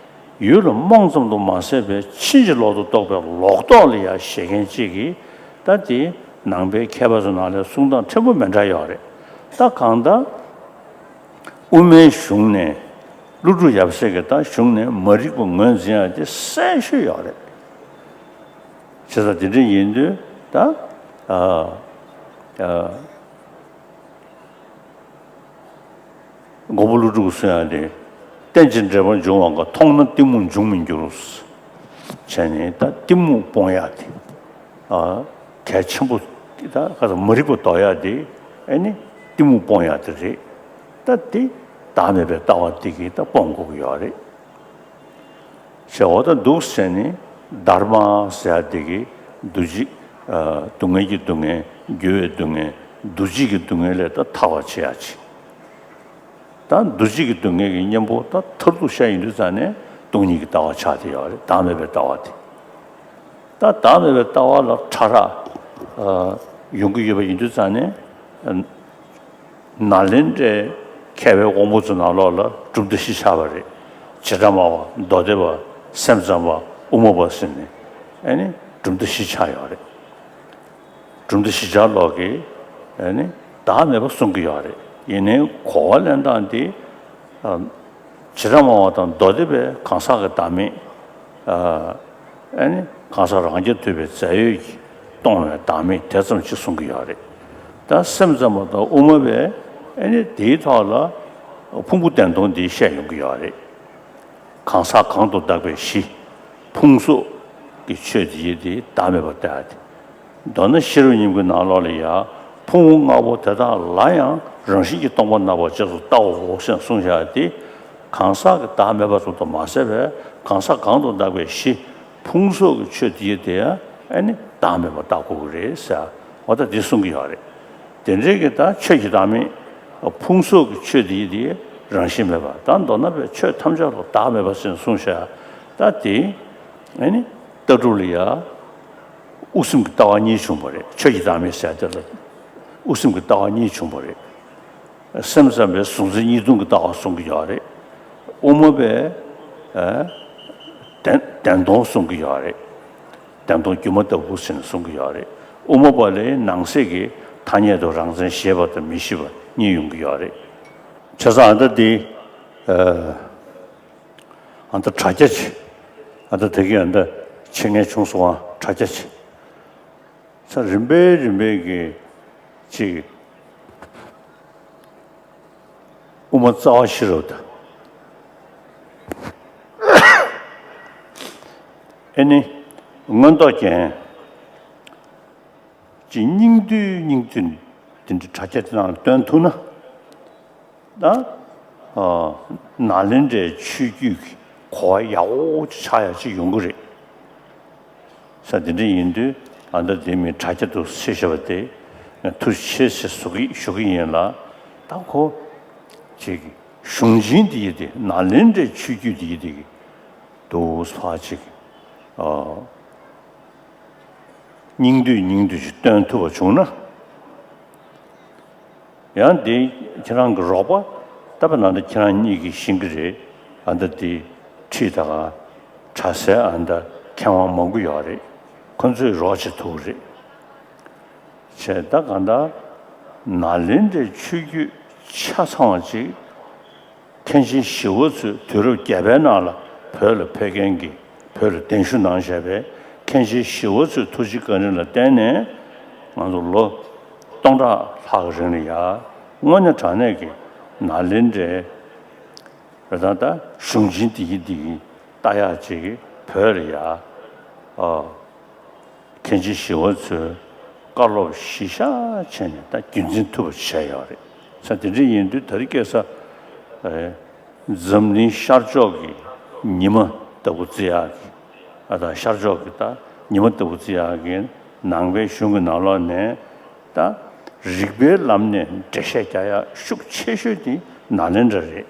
ཡུལ་ལ་རྨོངས་ཙམ་དུ་མ་ཟད་པའི་ཕྱིན་ཅི་ལོག་ཏུ་རྟོག་པའི་ལོག་རྟོག་ལ་ཡང་ཞེད་མཁན་གཅིག་གིས་ད་དེ་ནང་པའི་མཁས་པ་ཚོ་ནང་ལ་གསུང་སྟངས་ཕྲན་བུ་མི་འདྲ་ཡོད་རེད། ད་གང་ལྟར་དབུ་མའི་གཞུང་ནས་ཀླུ་སྒྲུབ་ཡབ་སྲས་ཀྱི་ད་གཞུང་ནས་མ་རིག་པ་ངོས་འཛིན་ཡག་དེ་གསལ་ཤོས་ཡོད་རེད། བྱས་ཙང་དེ་འདྲ་ཡིན་དུས་ད་ཨ་ཨ། མགོན་པོ་ཀླུ་སྒྲུབ་ཀྱིས་གསུང་ཡག་དེ། རྟེན་ཅིང་འབྲེལ་པར་འབྱུང་བ་འགའ། མཐོང་ན་གཏི་མུག་འབྱུང་མི་འགྱུར། བྱས་ནས་ད་གཏི་མུག་སྤོང་ཡག་དེ། ཨ། གལ་ཆེན་པོ། ད་ག་ཚོད་མ་རིག་པ་ཟློག་ཡག་དེ། ཨ་ནི་གཏི་མུག་སྤོང་ཡག་དེ་རེད། ད་དེ་བདག་མེད་པའི་ལྟ་བ་དེ་གིས་ད་སྤོང་དགོས་ཀྱི་ཡོད་རེད། ཞེས་འོ་ད་འདུག་ཟེར་ནས་དྷརྨ་ཟེར་ཡ་དེ་གིས་འདུ་བྱེད། ཨ། སྡུག་བསྔལ་གྱི་སྡུག་བསྔལ། འགྱུར་བའི་སྡུག་བསྔལ། འདུ་བྱེད་ཀྱི་སྡུག་བསྔལ་ལས་ད་ཐར་བར་བྱེད་ཡ་ཅིག་ད་འདུ་བྱེད་ཀྱི་སྡུག་བསྔལ་གྱི་གཉེན་པོ་ད་མཐར་ཐུག་བཤད་ཡོང་དུས་ཙང་ནས་སྟོང་ཉིད་ཀྱི་ལྟ་བ་ཆགས་བསྡད་ཡོད་རེད། བདག་མེད་པའི་ལྟ་བ་དེ། ད་བདག་མེད་པའི་ལྟ་བ་ལ་ཕྲ་རགས། ཨ། ཡོང་གི་ཡོད་པ་ཡིན་དུས་ཙང་ནས། ཨ། ནཱ་ལེནྡྲའི་མཁས་པའི་དབང་པོ་ཚོའི་ནང་ལོགས་ལ་གྲུབ་མཐའ་བཞི་ཆགས་པ་རེད། བྱེ་བྲག་སྨྲ་བ། མདོ་སྡེ་པ། སེམས་ཙམ་པ། དབུ་མ་པ་ཟེར་ནས། ཨ་ནི་གྲུབ་མཐའ་བཞི་ཆགས་ཡོད་རེད། གྲུབ་མཐའ་བཞི་ཆ་ལོག་གིས་ཨ་ནི་བདག་མེད་པ་གསུང་གི་ཡོད་རེད། ཡིན་ནའི་གོ་བ་ལེན་སྟངས་དེ། ཨ། བྱེ་བྲག་སྨྲ་བ་དང་མདོ་སྡེ་པས་གང་ཟག་གི་བདག་མེད། ཨ། ཨ་ནི་གང་ཟག་རང་རྐྱ་ཐུབ་པའི་རྫས་ཡོད་ཀྱིས་སྟོང་བའི་བདག་མེད་དེ་ཙམ་ཅིག་གསུང་གི་ཡོད་རེད། ད་སེམས་ཙམ་པ་དང་དབུ་མ་པས་ཨ་ནི་དེའི་ཐོག་ལ་ཕུང་པོ་བདེན་སྟོང་འདི་བཤད་ཡོང་གི་ཡོད་རེད། གང་ཟག་གང་དུ་བདག་པའི་གཞི། ཕུང་སོགས་ཀྱི་ཆོས་དེ་ཡི་དེ་བདག་མེད་པར་ལྟ་ཡ་དེ། མདོར་ན་ཤེས་རབ་སྙིང་པོའི་ནང་ལོགས་ལ་ཡང་ཕུང་པོ་ལྔ་པོ་དེ་དག་ལ་ཡང་རང་བཞིན་གྱིས་སྟོང་པར་སྣང་བ་རྗེས་སུ་བལྟའོ་ཞེས་གསུངས་བཞག་སྟེ། གང་ཟག་གི་བདག་མེད་པ་ཙམ་དུ་མ་ཟད་པའི་གང་ཟག་གང་དུ་བདག་པའི་གཞི། ཕུང་སོགས་ཀྱི་ཆོས་དེ་ཡི་དེ་ཡང་ཨ་ནི་བདག་མེད་པར་བལྟ་དགོས་ཀྱི་རེད་ཟེར། འོ་ད་འདི་གསུང་གི་ཡོད་རེད། དེ་འདྲའི་གི་ད་ཆོས་ཀྱི་བདག་མེད། ཕུང་སོགས་ཀྱི་ཆོས་དེ་ཡི་དེ་རང་བཞིན་མེད་པ། ད་མདོར་ན་པའི་ཆོས་ཐམས་ཅད་ལ་བདག་མེད་པ་ཟེར་གསུངས་བཞག་ད་དེ་ཨ་ནི་ལྟ་གྲུབ་ལ་ཡ་དབུ་སེམས་ཀྱི་ལྟ་བ་གཉིས་བྱུང་བ་རེད། ཆོས་ཀྱི་བདག་མེད་ཟེར་དེ་ལ་དབུ་སེམས་ཀྱི་ལྟ་བ་གཉིས་བྱུང་བ་རེད། སེམས་ཙམ་པའི་གཟུང་འཛིན་གཉིས་སྟོང་གི་ལྟ་བ་གསུང་གི་ཡོད་རེད། དབུ་མ་པས་ཨ་བདེན་བདེན་སྟོང་གསུང་གི་ཡོད་རེད། བདེན་སྟོང་སྒྱུ་མ་ལྟ་བུ་ཟེར་ནས་གསུང་གི་ཡོད་རེད། དབུ་མ་པ་ལས་ནང་གསེས་ཀྱི་ཐ་སྙད་དུ་རང་མཚན་ཤེས་པ་དང་མི་ཤེས་པ་གཉིས་ཡོང་གི་ཡོད་རེད། བྱས་ཙང་ཨ་ད་འདི་ཨ་ཨ་ད་དྲ་རྒྱ་ཆེ། ཨ་ད་དེ་གི་ཨ་ད་ཆེ་ངས་བྱུང་སོང་ཨ། དྲ་རྒྱ་ཆེ། ས་རིམ་པས་རིམ་པས་ཀྱི་ཅིག་དབུ་མ་རྩ་བ་ཤེས་རབ་དང་། ཨེ་ནི་མངོན་རྟོགས་རྒྱན། ཅིག་སྙིང་བསྡུས་སྙིང་བསྡུས་དེ་འདྲའི་དྲ་རྒྱ་དེ་ནང་ལ་སྟོན་ཐུབ་ན། ད་ཨ་ནཱ་ལེནྡྲའི་ཆོས་བརྒྱུད་ཀྱི་གོ་བ་ཡག་པོ་ཅིག་ཆགས་ཡག་ཅིག་ཡོང་གི་རེད། ས་དེ་འདྲ་ཡིན་དུས་ཨ་ད་དེ་མི་དྲ་རྒྱ་དུ་སེ་བྱ་བ་དེ་ཐུགས་རྗེ་ཆེ་ཞེས་ཞུ་གི་ཞུ་གི་ཡིན་ལ། ད་ཁོ་ཅིག་གཞུང་ཆེན་དེ་ཡི་དེ་ནཱ་ལེནྡྲའི་ཆོས་བརྒྱུད་དེ་ཡི་དེ་གི་དུ་ཕ་ཅིག་ཨ་སྙིང་བསྡུས་སྙིང་བསྡུས་ཅིག་སྟོན་ཐུབ་པ་བྱུང་ན། ཡང་འདི་ཁྱེད་རང་གི་རོགས་པ་ལྟ་བུ་ན་འདི་ཁྱེད་རང་གཉིས་ཀྱིས་ཤེས་ཀྱི་རེད། ཨ་འདི་འདི་ཁྲིད་དང་གྲྭ་སའི་ཨ་འདི་མཁས་དབང་མང་པོ་ཡོད་རེད། ཁོ་ཚོས་རོགས་བྱེད་ཐུབ་ཀྱི་རེད། བྱས་ད་གང་ལྟར་ནཱ་ལེནྡྲའི་ཆོས་བརྒྱུད་ཆ་ཚང་བ་ཅིག་མཁན་ཆེན་ཞི་བ་འཚོས་དུས་རབས་བརྒྱད་པའི་ནང་ལ་བོད་ལ་ཕེབས་མཁན་གྱི་བོད་ལ་གདན་ཞུ་གནང་བཞག་པའི་མཁན་ཆེན་ཞི་བ་འཚོའི་ཐུགས་རྗེ་བཀའ་དྲིན་ལ་བརྟེན་ནས་ང་ཚོ་ལོ་སྟོང་ཕྲག་ལྷག་གི་རིང་ལ་ཡ་དངོས་གནས་དྲང་གནས་ཀྱི་ནཱ་ལེནྡྲའི་རེ་དང་ད་གཞུང་ཆེན་འདི་ཡི་འདི་ཡི་ལྟ་ཡག་ཅིག་བོད་ལ་ཡ་ཨ། མཁན་ཆེན་ཞི་བ་འཚོས་བཀའ་སློབ་གཞི་བཞག་བྱས་ནས་ད་རྒྱུན་འཛིན་ཐུབ་པ་བྱས་ཡོད་རེད། ས་དེ་འདྲ་ཡིན་དུས་ད་རེས་ཁ་སང་ཨེ་འཛམ་གླིང་ཤར་ཕྱོགས་ཀྱི་ཉི་མ་ལྟ་བུ་བརྩི་ཡག་གི་ཨ་ད་ཤར་ཕྱོགས་ཀྱི་ད་ཉི་མ་ལྟ་བུ་བརྩི་ཡག་གི་ནང་པའི་གཞུང་གི་ནང་ལོགས་ནས་ད་རིགས་པའི་ལམ་ནས་འགྲེལ་བཤད་རྒྱག་ཡག་ཤུགས་ཆེ་ཤོས་དེ་ནཱ་ལེནྡྲ་རེད།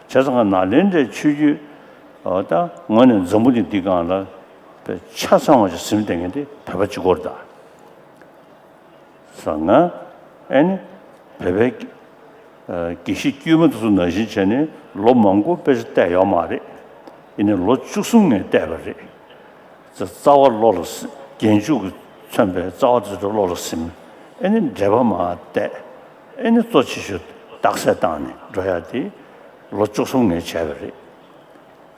བྱས་ཙང་ནཱ་ལེནྡྲའི་ཆོས་བརྒྱུད་ཨ་ད་དངོས་གནས་འཛམ་བུ་གླིང་འདི་སྒང་ལ། པའི་ཆ་ཚང་བ་ཞིག་ཟིན་བསྡད་མཁན་དེ་བོད་པ་གཅིག་པོ་རེད་ད། ཟ་ང་ཨེ་ནི་བོད་པའི་ཨ་དགེ་བཤེས་དཀྱུས་མ་དེ་ཚོ་ནང་བཞིན་བྱས་ནས་ལོ་མང་པོ་དཔེ་ཆ་བལྟས་ཡོད་མ་རེད། ཡིན་ནའི་ལོ་བཅུ་གསུམ་ངས་བལྟས་པ་རེད། རྩ་རྩ་བ་བློ་ལ་ཟིན། རྒྱན་འཇུག་གིས་མཚོན་པའི་རྩ་བ་དེ་ཚོ་བློ་ལ་ཟིན། ཨེ་ནི་འགྲེལ་པ་མར་བལྟས། ཨེ་ནི་གཙོ་ཆེ་ཤོས་རྟགས་གསལ་བཏང་ནས་འགྲོ་ཡག་དེ་ལོ་བཅུ་གསུམ་ངས་བྱས་པ་རེད།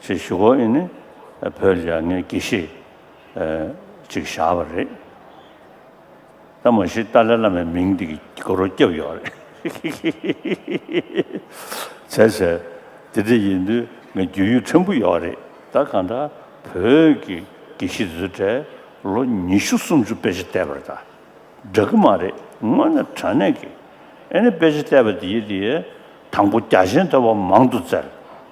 ཞེས་ཞུ་སྒོ་ཨེ་ནི་བོད་ལ་ཡ་ངའི་དགེ་བཤེས་ཨ་ཅིག་བཞག་པ་རེད། ད་མ་གཞི་ཏཱ་ལའི་བླ་མའི་མིང་འདི་གི་སྒོར་བརྒྱབ་ཡོད་རེད། བྱས་བྱས་དེ་འདྲ་ཡིན་དུས་ངའི་རྒྱུས་ཡོད་ཕྲན་བུ་ཡོད་རེད། ད་གང་ལྟར་བོད་ཀྱི་དགེ་བཤེས་ཚོའི་གྲས་ལོ་ཉི་ཤུ་སུམ་ཅུ་དཔེ་ཆ་བལྟས་པ་རེད་ད། འདྲ་གི་མ་རེད། དངོས་གནས་དྲང་གནས་ཀྱི་ཨེ་ནི་དཔེ་ཆ་བལྟས་པ་དེ་ཡིན་དེ། དང་པོ་རྒྱ་ཆེན་ཐོས་པ་མང་དུ་བཙལ།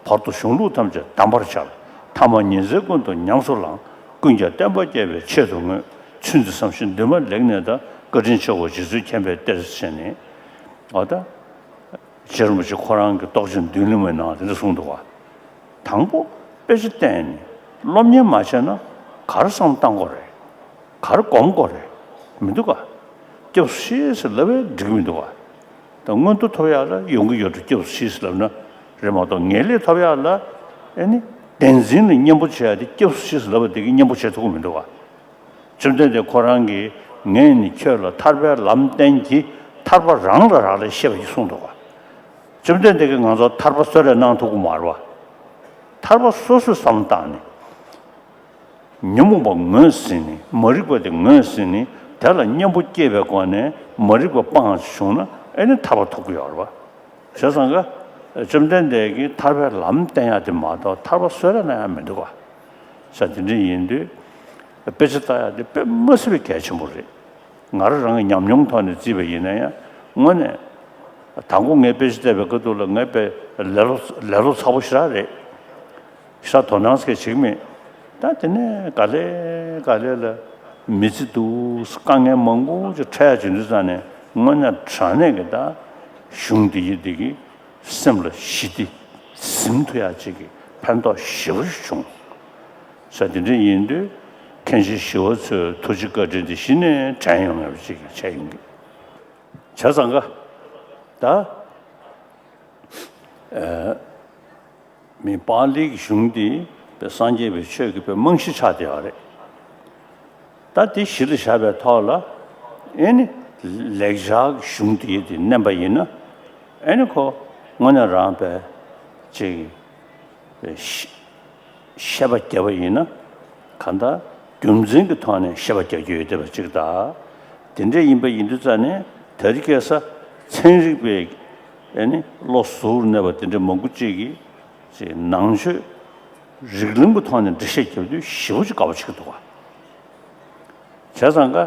བར་དུ་གཞུང་ལུགས་ཐམས་ཅད་གདམས་པར་འཆར། ཐ་མ་ཉི་ཚེ་ཀུན་ཏུ་ཉམས་སུ་བླངས། ཀུན་ཀྱང་བསྟན་པ་རྒྱས་པའི་ཆེད་དུ་བསྔོས། ཚུལ་འདི་བསམ་ཞིང་འདུན་མ་ལེགས་གནས་དང་། བཀའ་དྲིན་ཆེ་བའོ་རྗེ་བཙུན་མཁྱེན་པའི་གཏེར་ཟེར་ནས། འོ་ད། རྗེ་རིན་པོ་ཆེ་ཁོ་རང་གི་རྟོགས་བརྗོད་མདུན་ལམ་པའི་ནང་དེ་འདྲ་གསུངས་འདུག་ག་དང་པོ་དཔེ་ཆ་བལྟས་ནས་སློབ་གཉེར་མ་བྱས་ན་ག་རེ་བསམ་བཏང་དགོས་རེད། ག་རེ་སྒོམ་དགོས་རེད། མི་འདུག་ག་སྐྱབས་སུ་མཆི་ཟེར་ལབ་པས་འགྲིག་གི་མི་འདུག་ག་ད་མངོན་མཐོ་ཐོབ་ཡག་ལ་ཡོང་གི་ཡོད་འགྲོ། སྐྱབས་སུ་མཆི་ཟེར་ལབ་ན་རེད་མ་གཏོགས་ངེས་ལེགས་ཐོབ་ཡག་ལ་ཨེ་ནི་བདེན་འཛིན་ལ་གཉེན་པོ་བྱེད་ཡག་དེ་སྐྱབས་སུ་མཆི་ཟེར་ལབ་པ་དེ་གིས་གཉེན་པོ་བྱེད་ཐུབ་ཀྱི་མི་འདུག་ག་བཅོམ་ལྡན་འདས་ཁོ་རང་གིས་ངས་ནི་ཁྱོད་ལ་ཐར་པའི་ལམ་བསྟན་གྱི་ཐར་པ་རང་ལ་རག་ལས་ཤེས་པ་ཞིག་གསུངས་འདུག་ག་བཅོམ་ལྡན་འདས་ཀྱིས་ང་ཚོར་ཐར་པ་གསོལ་རས་གནང་ཐུབ་ཀྱི་མ་རེད་བ། ཐར་པ་སོ་སོས་བསམ་བློ་བཏང་ནས། ཉོན་མོངས་པ་ངོས་ཟིན་ནས་མ་རིག་པ་དེ་ངོས་ཟིན་ནས་དེ་ལ་གཉེན་པོ་སྐྱེས་པའི་སྒོ་ནས་མ་རིག་པ་སྤངས་བྱུང་ན་ཨེ་ནི་ཐར་པ་ཐོབ་ཀྱི་ཡོད་རེད་བ། བྱས་ཙང་ཀ་བཅོམ་ལྡན་འདས་ཀྱིས་ཐར་པའི་ལམ་བསྟན་ཡག་དེ་མ་གཏོགས་ཐར་པ་གསོལ་རས་གནང་ཡག་མི་འདུག་ག་ས་དེ་འདྲ་ཡིན་དུས་དཔེ་ཆ་ལྟ་ཡག་དེ་དཔེ་མ་སྲིད་པའི་གལ་ཆེན་པོ་རེད། ང་རང་རང་གི་ཉམས་མྱོང་ཐོག་ནས་བརྩིས་པ་ཡིན་ན་ཡང་དངོས་གནས་དང་པོ་ངས་དཔེ་ཆ་བལྟས་པའི་སྐབས་དུས་ལ་ངས་དཔེ་ལེ་ལོ་ལེ་ལོ་ཚ་པོ་ཞེ་དྲག་རེད། ཤ་དོ་སྣང་སྐད་ཅིག་མེད། ད་དེ་ནས་ག་ལེ་ག་ལེ་ལ་མི་ཚེ་འདུག་དཀའ་ངལ་མང་པོ་ཅིག་འཕྲད་ཡ་བྱུང་དུས་ཙང་ནས་དངོས་གནས་དྲང་གནས་ཀྱི་ད་གཞུང་འདི་ཡི་འདི་གི་སེམས་ལ་ཞི་བདེ་ཟིན་ཐུབ་ཡ་ཅིག་གི་ཕན་ཐོགས་ཞེ་པོ་ཅིག་བྱུང་། ས་དེ་འདྲ་ཡིན་དུས་མཁན་ཆེན་ཞི་བ་འཚོའི་ཐུགས་རྗེ་བཀའ་དྲིན་དེ་གཞི་ནས་དྲན་ཡོང་ཡ་ཅིག་བྱས་ཡོང་གི་བྱས་ཙང་ཀ་ད། ཨ། མི་པཱ་ལིའི་གཞུང་འདི་པའི་སངས་རྒྱས་པའི་ཆོས་ཀྱི་པའི་རྨང་གཞི་ཆགས་བསྡད་ཡོད་རེད། ད་དེ་གཞི་ལ་བཞག་པའི་ཐོག་ལ་ཨེ་ནི་ལེགས་སྦྱར་གྱི་གཞུང་འདི་དེ་བསྣན་པ་ཡིན་ན། ཨེ་ནི་ཁོ་དངོས་གནས་རང་པའི་ཅིག་ཤེས་པ་བརྒྱབ་པ་ཡིན་ན། གང་ལྟར་རྒྱུ་མཚན་གྱི་ཐོག་ནས་ཤེས་པ་རྒྱག་རྒྱུ་ཡོད་བསྡད་པ་ཅིག་དང་། དེ་འདྲ་ཡིན་པ་ཡིན་དུས་ཙང་ནས་དེ་རིང་ཁ་སང་ཚན་རིག་པའི་ཨེ་ནི་བློ་གཟུར་གནས་པ་དེ་འདྲ་མང་པོ་ཅིག་གིས་ཅིག་ནང་ཆོས་རིགས་ལམ་གྱི་ཐོག་ནས་འགྲེལ་བཤད་རྒྱབ་དུས་ཞེ་པོ་ཅིག་དགའ་པོ་བྱེད་ཀྱི་འདུག་ག་བྱས་ཙང་ཀ་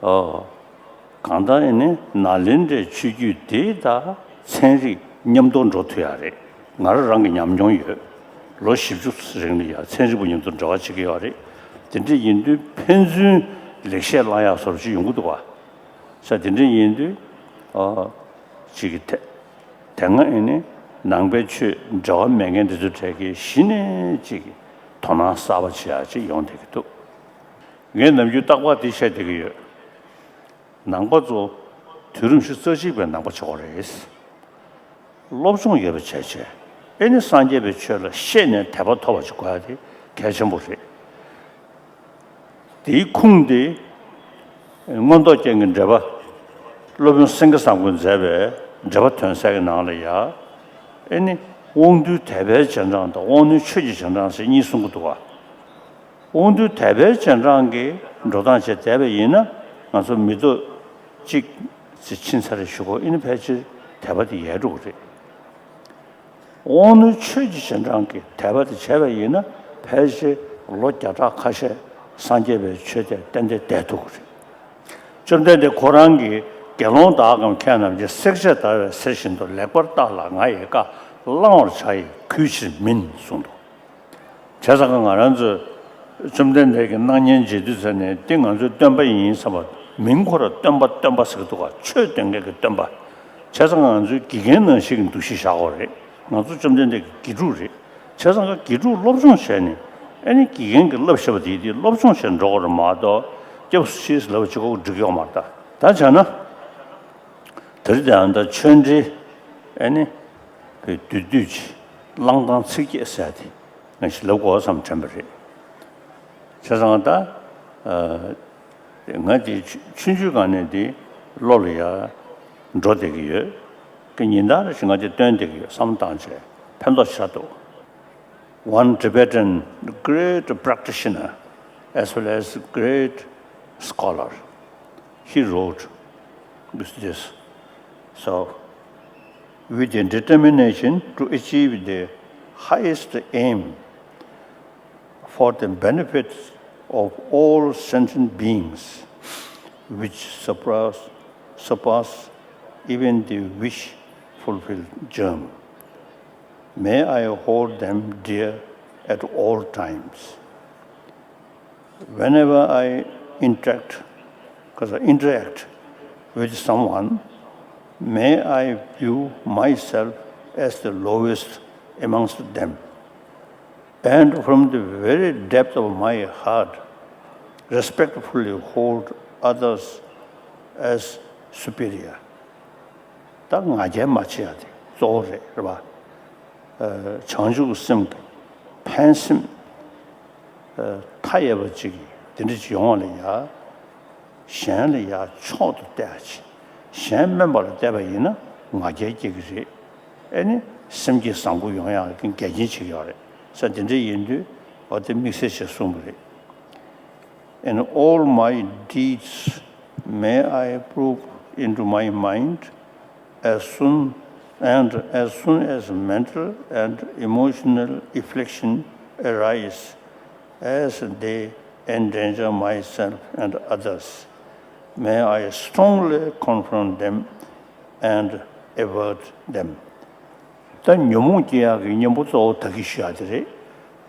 ཨོ། གང་ལྟར་ཨེ་ནི་ནཱ་ལེནྡྲའི་ཆོས་བརྒྱུད་དེ་དང་ཚན་རིག་མཉམ་དུ་འགྲོ་ཐུབ་ཡག་རེད། ང་རང་རང་གི་ཉམས་མྱོང་ཡོད། ལོ་བཞི་བཅུ་རིང་ལ་ཡ་ཚན་རིག་པ་མཉམ་དུ་འབྲེལ་བ་བྱེད་ཀྱི་ཡོད་རེད། དེ་འདྲ་ཡིན་དུས་ཕན་ཚུན་ལེགས་བཤད་བླང་ཡག་བཟོ་འདྲ་ཅིག་ཡོང་གི་འདུག་བ། ས་དེ་འདྲ་ཡིན་དུས་ཨ་ཅིག་གི་དེ་དེ་སྔ་ཨེ་ནི་ནང་པའི་ཆོས་འབྲེལ་བ་མེད་མཁན་དེ་ཚོ་གྲས་ཀྱིས་གཞི་ནས་ཅིག་དོ་སྣང་གསར་པ་བྱེད་ཡག་ཅིག་ཡོང་བསྡད་ཀྱི་འདུག་ངས་ནམ་རྒྱུན་རྟག་པར་འདི་བཤད་བསྡད་ཀྱི་ཡོད། ནང་པ་ཚོ་དུས་རིམ་བཞི་རྩ་གཅིག་པའི་ནང་པ་ཆགས་པ་རེད། སློབ་སྦྱོང་ཡོད་པ་བྱས་བྱས་ཨེ་ནི་སངས་རྒྱས་པའི་ཆོས་ལ་ཤེས་ནས་དད་པ་ཐོབ་པ་ཅིག་དགོས་ཡ་དེ་གལ་ཆེན་པོ་རེད། དེའི་ཁུངས་དེ་མངོན་རྟོགས་རྒྱན་གྱི་འགྲེལ་པ། སློབ་དཔོན་སེང་གེ་བཟང་པོས་མཛད་པའི་འགྲེལ་པ་དོན་གསལ་གྱི་ནང་ལ་ཡ། ཨེ་ནི་དབང་རྟུལ་དད་པའི་རྗེས་འབྲང་དང་དབང་རྣོན་ཆོས་ཀྱི་རྗེས་འབྲང་ཟེར་གཉིས་གསུང་གི་འདུག་བ། དབང་རྟུལ་དད་པའི་རྗེས་འབྲང་གི་འགྲོ་སྟངས་བྱས་བསྡད་པ་ཡིན་ན། ང་ཚོ་མི་ཐོག་གཅིག་ཅིག་ཕྱིན་ཚར་རེ་ཞུ་གོ་ཨེ་ནི་ཕལ་ཆེར་དད་པ་དེ་ཡལ་འགྲོ་གི་རེད། དབང་རྣོན་ཆོས་ཀྱི་རྗེས་འབྲང་གི་དད་པ་དེ་བྱས་པ་ཡིན་ན་ཕལ་ཆེར་ལོ་བརྒྱ་ཕྲག་ཁ་ཤས་སངས་རྒྱས་པའི་ཆོས་དེ་ཏན་ཏན་བསྡད་ཐུབ་ཀྱི་རེད། བཅོམ་ལྡན་འདས་ཁོ་རང་གིས་དགེ་སློང་དག་གམ་མཁས་རྣམས་ཀྱིས་བསྲེག་བཅད་བརྡར་བའི་གསེར་བཞིན་དུ་ལེགས་པར་བརྟགས་ལ་ང་ཡི་བཀའ་བླང་བར་བྱ་ཡི་གུས་ཕྱིར་མིན་གསུངས་འདུག་བྱས་ཙང་ང་རང་ཚོས་བཅོམ་ལྡན་འདས་ཀྱི་སྣང་བརྙན་མཇལ་དུས་ཙ་ནས་འདི་ང་ཚོའི་སྟོན་པ་ཡིན་བསམ་པ། མིང་ཁོ་རང་སྟོན་པ་སྟོན་པ་ཟེར་གྱི་འདུག་ག་ཆོས་སྟོན་མཁན་གྱི་སྟོན་པ། བྱས་ཙང་ང་ཚོའི་དགེ་རྒན་ནང་བཞིན་གྱི་འདུ་ཤེས་བཞག་དགོས་རེད། ང་ཚོ་བཅོམ་ལྡན་འདས་ཀྱི་དགེ་ཕྲུག་རེད། བྱས་ཙང་ཀ་དགེ་ཕྲུག་སློབ་སྦྱོང་བྱས་ནས་ཨ་ནི་དགེ་རྒན་གྱིས་བསླབ་བཞག་པ་དེ་དེ་སློབ་སྦྱོང་བྱས་འགྲོ་དགོས་རེད་མ་གཏོགས་སྐྱབས་སུ་མཆི་ཟེར་ལབ་པ་གཅིག་པོ་འགྲིག་གི་ཡོད་མ་རེད་ད། ད་བྱས་ན། དེ་རིང་དེ་ཡང་ད་ཆོས་འབྲེལ་ཨེ་ནི་བོད་བསྡུས་བསྡུས་ཀྱི་བླང་དང་ཚིགས་བཅད་ཟེར་ཡ་དེ་ང་ཞིག་ལབ་དགོས་བསམ་དྲན་པ་རེད། བྱས་ཙང་ད་ཨ་ང་དེ་ཆུང་ཆུང་སྒང་ནས་དེ་བློ་ལ་ཡ་འགྲོ་བསྡད་ཀྱི་ཡོད། ཀྱི་ཉིན་ལྟར་ཞིག་ང་དེ་སྟོན་བསྡད་ཀྱི་ཡོད་བསམ་བཏང་བྱས་ཕན་ཐོགས་ཆེ་དྲགས་འདུག One Tibetan great practitioner as well as great scholar, he wrote with this. So, with the determination to achieve the highest aim for the benefit of all sentient beings, which surpass, surpass even the wish fulfilled germ. May I hold them dear at all times. Whenever I interact, 'cause I interact with someone, may I view myself as the lowest amongst them, and from the very depth of my heart, respectfully hold others as superior. ད་ང་རྒྱལ་མ་བྱེད་ཡ་དེ་གཙོ་བོ་རེད། རེད་པ། ཨ་བྱང་ཆུབ་སེམས་དང་ཕན་སེམས་ཨ་མཐའ་ཡས་པ་ཅིག་དེ་འདྲ་ཅིག་ཡོང་བ་ལ་ཡ། གཞན་ལ་ཡ་མཆོག་ཏུ་བལྟ་ཡ་ཅིག་གཞན་དམན་པ་ལ་བལྟས་པ་ཡིན་ན་ང་རྒྱལ་སྐྱེ་གི་རེད། ཨེ་ནི་སེམས་བསྐྱེད་བཟང་པོ་ཡོང་ཡ་གི་འགལ་རྐྱེན་ཅིག་ཡོད་རེད་ས། དེ་འདྲ་ཡིན་དུས་འོ་དེ་དམིགས་བསལ་ཞིག་གསུངས་པ་རེད། In all my deeds, may I prove into my mind, as soon and as soon as mental and emotional affliction arise, as they endanger myself and others, may I strongly confront them and avert them. ད་ཉོན་མོངས་སྐྱེ་ཡག་གི་གཉེན་པོ་གཙོ་བོ་ད་གིན་ཞུ་ཡག་དེ་རེད།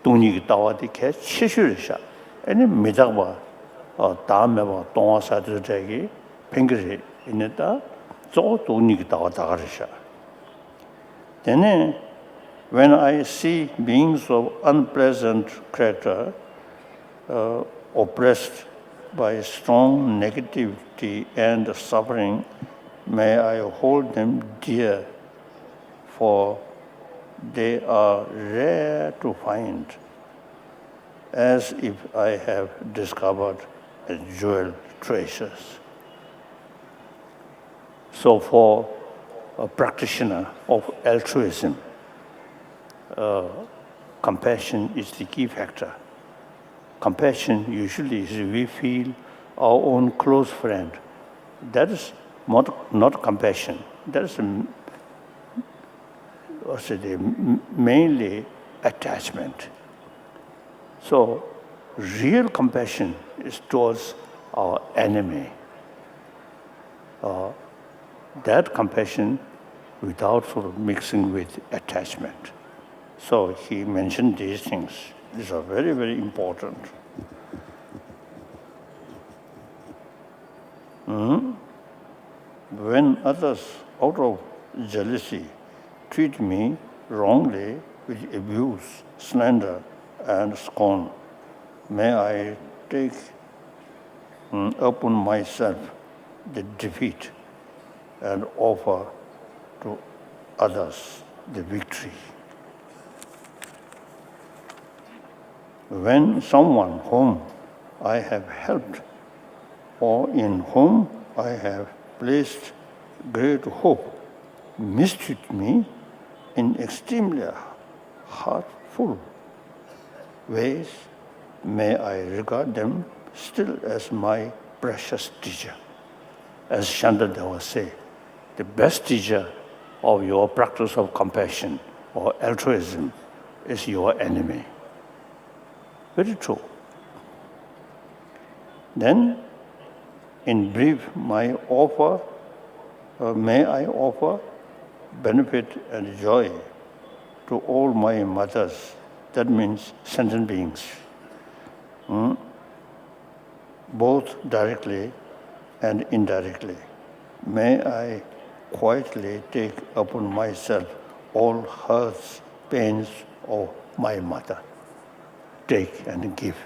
སྟོང་ཉིད་ཀྱི་ལྟ་བ་དེ་གལ་ཆེ་ཤོས་རེད་ཤག་ཨེ་ནི་མི་རྟག་པ་བདག་མེད་པ་སྟོང་པ་ཟེར་དུས་འདྲ་གི་ཕན་གི་རེད། ཡིན་ནའི་ད་གཙོ་བོ་སྟོང་ཉིད་ཀྱི་ལྟ་བ་ད་ག་རེད་ཤག་དེ་ནས། When I see beings of unpleasant character, uh, oppressed by strong negativity and suffering, may I hold them dear for They are rare to find, as if I have discovered a jewel treasures. So, for a practitioner of altruism, uh, compassion is the key factor. Compassion usually is we feel our own close friend. That is not, not compassion. That is, um, what's it, m- mainly attachment. So, real compassion is towards our enemy. Uh, that compassion without sort of mixing with attachment. So he mentioned these things. These are very, very important. Hmm? When others, out of jealousy, treat me wrongly with abuse, slander, and scorn, may I take, mm, upon myself the defeat and offer to others the victory. When someone whom I have helped or in whom I have placed great hope mistreat me in extremely hurtful ways, may I regard them still as my precious teacher. As Shantideva say, the best teacher of your practice of compassion or altruism is your enemy. Very true. Then, in brief, my offer, uh, may I offer benefit and joy to all my mothers, that means sentient beings, hmm, both directly and indirectly. May I quietly take upon myself all hurts, pains of my mother. Take and give.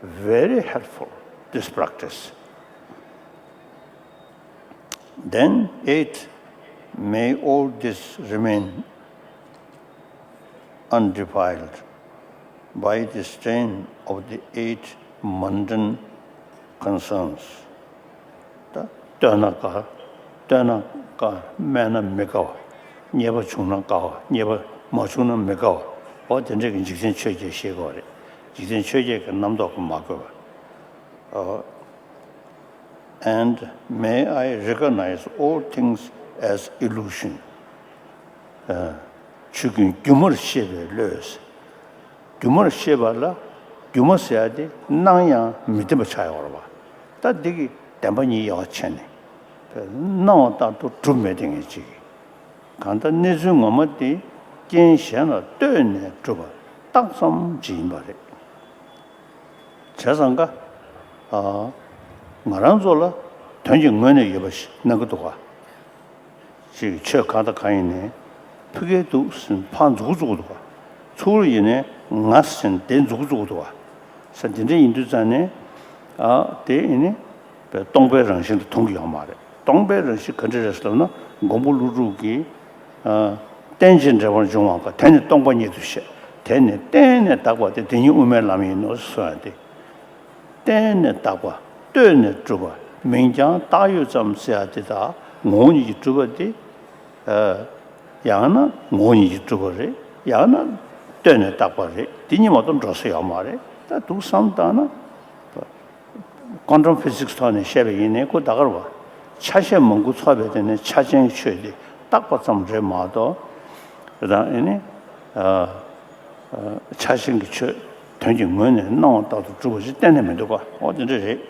Very helpful, this practice. Then, eight, may all this remain undefiled by the stain of the eight mundane concerns. ད་ལྟོས་ན་དགའ། ལྟོས་ན་དགའ། སྨད་ན་མི་དགའ་བ། རྙེད་པ་བྱུང་ན་དགའ་བ། རྙེད་པ་མ་བྱུང་ན་མི་དགའ་བ། འོ་དེ་འདྲས་ཀྱི་འཇིག་རྟེན་ཆོས་བརྒྱད་ཤེས་དགོས་རེད། འཇིག་རྟེན་ཆོས་བརྒྱད་ཀྱི་རྣམ་རྟོག་གིས་མ་གོས་པ། ཨོ། And may I recognize all things as illusion. ཨ། ཆོས་ཀུན་སྒྱུ་མར་ཤེས་པའི་བློས། སྒྱུ་མར་ཤེས་པ་ལ་སྒྱུ་མ་ཟེར་ཡ་དེ་སྣང་ཡང་མི་བདེན་པ་ཆགས་ཡོད་རེད་བ། ད་འདི་གི་བདེན་པ་གཉིས་དབྱེ་བ་ཕྱེ་ནས། སྣང་བ་ལྟར་དུ་གྲུབ་མེད་དེ་ངེས་ཅིག་གང་ལྟར་གནས་ཚུལ་ངོ་མ་དེ་རྐྱེན་གཞན་ལ་ལྟོས་ནས་གྲུབ་པ་རྟགས་ཙམ་ཅིག་ཡིན་པ་རེད། བྱས་ཙང་ཀ་ཨ། ང་རང་ཚོ་ལ་དོན་གྱི་ངོས་ནས་ཡོད་པ་ཞིག་སྣང་གི་འདུག་ག་ཅིག་ཆོས་གང་དང་གང་ཡིན་ནའི་ཕ་གིར་འདུག་ཟེར་ཕར་འཛུགས་འཛུགས་འདུག་ག་ཚུར་ཡིན་ནའི་ང་ཟེར་དེ་འཛུགས་འཛུགས་འདུག་ག་ས་འདི་འདྲ་ཡིན་དུས་ཙང་ནས་ཨ། དེ་ཡིན་ནི་སྟོང་པའི་རང་བཞིན་དུ་མཐོང་གི་ཡོད་མ་རེད། སྟོང་པའི་རང་བཞིན་ག་འདྲ་རེད་ཟེར་ལབ་ན་མགོན་པོ་ཀླུ་སྒྲུབ་ཀྱིས་ཨ། རྟེན་ཅིང་འབྲེལ་བར་འབྱུང་བ་དགའ། དེ་ནི་སྟོང་པ་ཉིད་དུ་ཤེས། དེ་ནི་བརྟེན་ནས་དག་པ་སྟེ། དེ་ཉིད་དབུ་མའི་ལམ་ཡིན་ནོ་གསུངས་ཡ་དེ། བརྟེན་ནས་དག་པ། ལྟོས་ནས་གྲུབ་པ། མིང་རྐྱང་བཏགས་ཡོད་ཙམ་ཟེར་ཡ་དེ་དག་ངོ་བོ་ཉིད་ཀྱིས་གྲུབ་པ་དེ། ཨ། ཡང་ན་ངོ་བོ་ཉིད་ཀྱིས་གྲུབ་པ་རེད། ཡང་ན་ལྟོས་ནས་བཏགས་པ་རེད། དེ་གཉིས་མ་གཏོགས་འགྲོ་ས་ཡོད་མ་རེད། ད་འདུག་བསམ་བཏང་ན། Quantum physics ཐོག་ནས་བཤད་པ་ཡིན་ནའི་ཁོ་ད་གར་བ། ཆ་ཤས་མང་པོ་ཚོགས་པའི་སྟེང་ནས་ཆ་ཅན་གྱི་ཆོས་དེ་བཏགས་པ་ཙམ་རེད་མ་གཏོགས། དེ་དང་ཨེ་ནི། ཨ། ཨ། ཆ་ཅན་གྱི་ཆོས་དོན་གྱི་ངོས་ནས་སྣང་བ་ལྟར་དུ་གྲུབ་པ་ཞིག་གཏན་ནས་མི་འདུག་ག་འོ་དེ་འདྲ་རེད།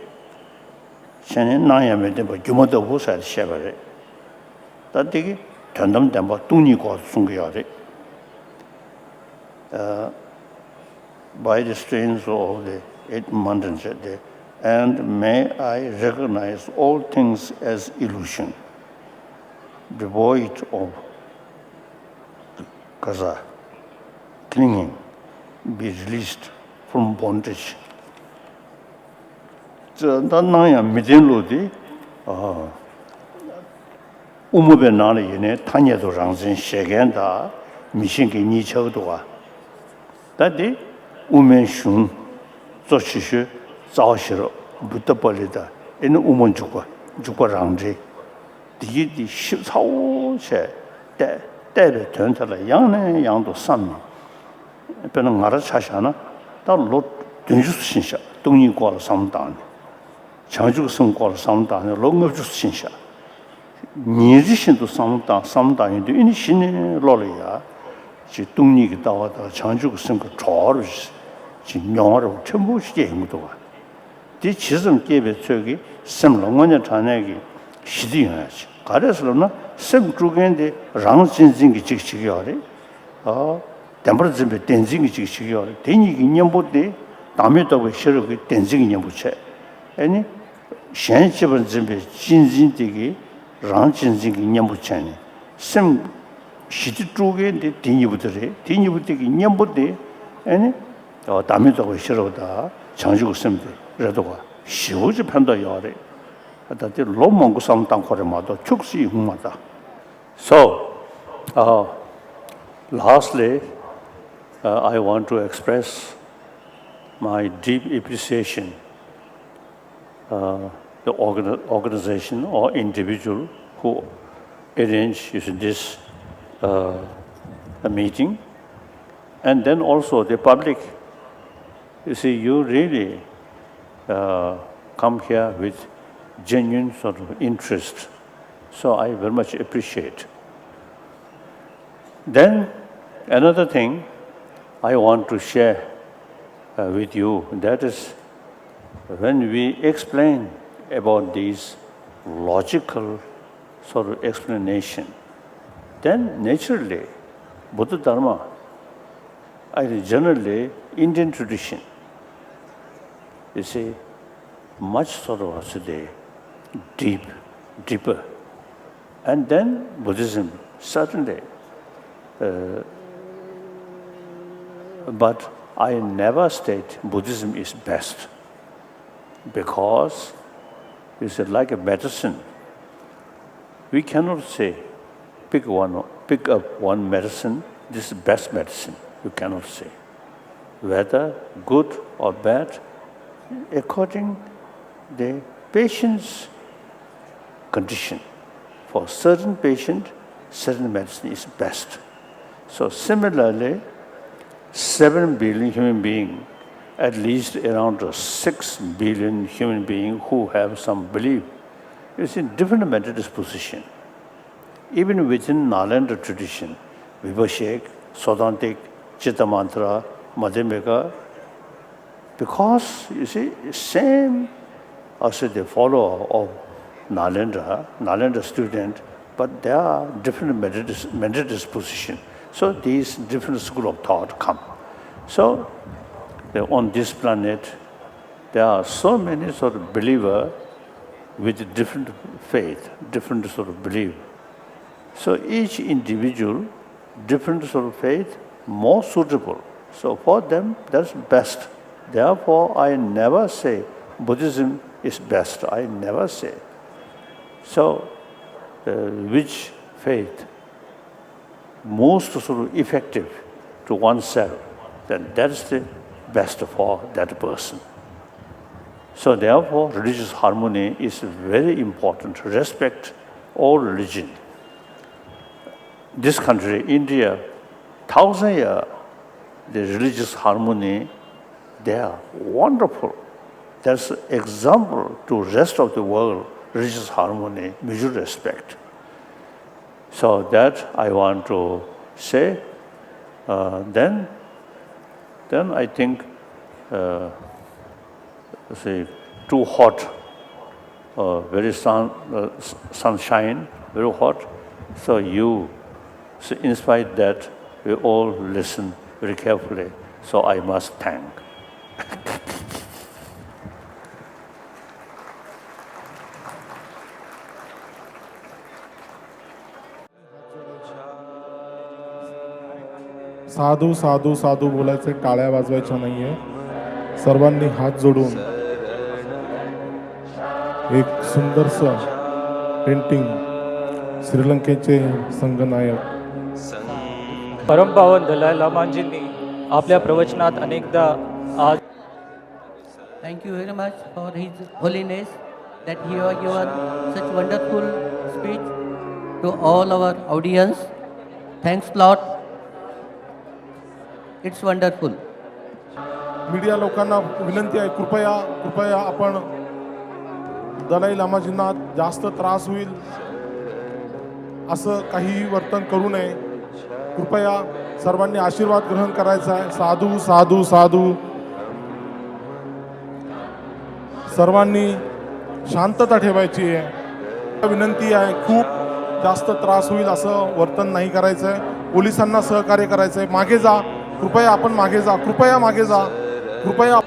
བྱས་ནས་སྣང་ཡང་མི་བདེན་པ་སྒྱུ་མ་ལྟ་བུ་ཟེར་ཏེ་བཤད་པ་རེད། ད་འདི་གི་དོན་དམ་བདེན་པ་སྟོང་ཉིད་སྐོར་དུ་གསུང་གི་ཡོད་རེད། ཨ། By the strains of the eight mundane བྱས་ཏེ། And may I recognize all things as illusion, devoid of ག་ས། clinging, be released from bondage. ད་སྣང་ཡང་མི་བདེན་ལུགས་དེ། ཨ། དབུ་མ་པའི་ནང་ལ་ཡིན་ནའི་ཐ་སྙད་དུ་རང་མཚན་བཞེད་མཁན་དང་ མི་ཤེས་མཁན་གཉིས་ཆགས་ཀྱི་འདུག་ག། ད་དེ་དབུ་མའི་གཞུང་གཙོ་ཆེ་ཤོས་རྩ་བ་ཤེས་རབ་བུདྡྷ་པཱ་ལི་ཏ། ཨེ་ནི་དབུ་མ་འཇུག་པ། འཇུག་པ་རང་འགྲེལ། དེ་གི་དེ་ཞིབ་ཚགས་པོ་བྱས་བལྟས། བལྟས་པའི་དོན་དེ་ལ་ཡང་ནས་ཡང་དུ་བསམ་ནས། དཔེར་ན་ང་རང་ཆ་བཞག་ན་ད་ལོ་བདུན་ཅུ་ཙམ་ཕྱིན་ཤག། སྟོང་ཉིད་སྐོར་ལ་བསམ་བློ་བཏང་ནས། བྱང་ཆུབ་སེམས་སྐོར་ལ་བསམ་བློ་བཏང་ནས་ལོ་ལྔ་བཅུ་ཙམ་ཕྱིན་ཤག། ཉིན་རེ་བཞིན་དུ་བསམ་བློ་བཏང་བསམ་བློ་བཏང་ཡོང་དུས། ཨེ་ནི་གཞི་ནས་བློ་ལ་ཡ་ཅིག་སྟོང་ཉིད་ཀྱི་ལྟ་བ་དང་བྱང་ཆུབ་ཀྱི་སེམས་ཀྱི་གྲོགས་རུ་ཅིག་མྱོང་བ་རུ་ཕྲན་བུ་ཞིག་སྐྱེ་ཡོང་གི་འདུག་ག། དེ་ཇི་ཙམ་སྐྱེས་པའི་ཚོད་ཀྱིས་སེམས་ལ་དངོས་གནས་དྲང་གནས་ཀྱི་ཞི་བདེ་ཡོང་ཡ་ཅིག། ག་རེ་ཟེར་ལབ་ན། སེམས་དཀྲུག་མཁན་དེ་རང་གཅེས་འཛིན་གྱི་གཅིག་བྱེད་ཀྱི་ཡོད་རེད། ཨ། བདེན་པར་འཛིན་པའི་བདེན་འཛིན་གྱི་གཅིག་བྱེད་ཀྱི་ཡོད་རེད། དེ་གཉིས་ཀྱི་གཉེན་པོ་དེ་བདག་མེད་རྟོགས་པའི་ཤེས་རབ་ཀྱི་བདེན་འཛིན་གྱི་གཉེན་པོ་བྱས། ཨེ་ནི། གཞན་གཅེས་པར་འཛིན་པའི་གཅེས་འཛིན་དེ་གིས་རང་གཅེས་འཛིན་གྱི་གཉེན་པོ་བྱས་ནས། སེམས་ཞི་བདེ་དཀྲུག་མཁན་དེ་དེ་གཉིས་པོ་དེ་རེད། དེ་གཉིས་པོ་དེ་གི་གཉེན་པོ་དེ་ཨེ་ནི། བདག་མེད་རྟོགས་པའི་ཤེས་རབ་དང་བྱང་ཆུབ་ཀྱི་སེམས་དེ་རེད་འདུག་ག། ཞེ་པོ་ཅིག་ཕན་ཐོགས་ཡོད་རེད། ད་དེ་ལོ་མང་པོ་བསམ་བློ་བཏང་དགོས་རེད་མ་གཏོགས། ཁྱུག་ཙམ་ཡོང་མ་ད། So, uh, lastly, uh, I want to express my deep appreciation, uh, the organ- organization or individual who arranged, you see, this, uh, meeting, and then also the public. You see, you really, uh, come here with genuine sort of interest. So I very much appreciate. Then another thing I want to share, uh, with you, that is, when we explain about these logical sort of explanation, then naturally Buddha Dharma, I think generally Indian tradition, you see, much sort of, I should say, deep, deeper. And then Buddhism, certainly. Uh, but I never state Buddhism is best, because it's like a medicine. We cannot say, pick one, pick up one medicine, this is best medicine. You cannot say. Whether good or bad, according the patient's condition. For certain patient, certain medicine is best. So similarly, seven billion human being, at least around six billion human being who have some belief, is in different mental disposition. Even within Nalanda tradition, Vibhashek, Sotantik, Chittamantra, Madhyamika, because, you see, same, I say, the follower of Nalanda, Nalanda student, but there are different mental dis- mental disposition. So these different school of thought come. So, uh, on this planet, there are so many sort of believer with different faith, different sort of belief. So each individual, different sort of faith, more suitable. So for them, that's best. Therefore, I never say Buddhism is best. I never say. So, uh, which faith most sort of effective to oneself, then that's the best for that person. So therefore, religious harmony is very important. Respect all religion. This country, India, thousand year, the religious harmony, they are wonderful. That's example to rest of the world, religious harmony, mutual respect. So that I want to say. Uh, then, then I think, uh, say, too hot, uh, very sun, uh, s- sunshine, very hot. So you, so in spite that, we all listen very carefully. So I must thank. साधू साधू साधू बोलायचे, टाळ्या वाजवायच्या नाहीये. सर्वांनी हात जोडून एक सुंदरसं पेंटिंग, श्रीलंकेचे संघनायक परम पावन दलाई लामाजींनी आपल्या प्रवचनात अनेकदा आज Thank you very much for His Holiness that He have given such wonderful speech to all our audience. Thanks lot. It's wonderful. Media लोकांना विनंती आहे, कृपया कृपया आपण दलाई लामाजींना जास्त त्रास होईल असं काही वर्तन करू नये. कृपया सर्वांनी आशीर्वाद ग्रहण करायचा आहे. साधू साधू साधू. सर्वांनी शांतता ठेवायची आहे. विनंती आहे, खूप जास्त त्रास होईल असं वर्तन नाही करायचं आहे. पोलिसांना सहकार्य करायचं आहे. मागे जा कृपया, आपण मागे जा कृपया, मागे जा कृपया.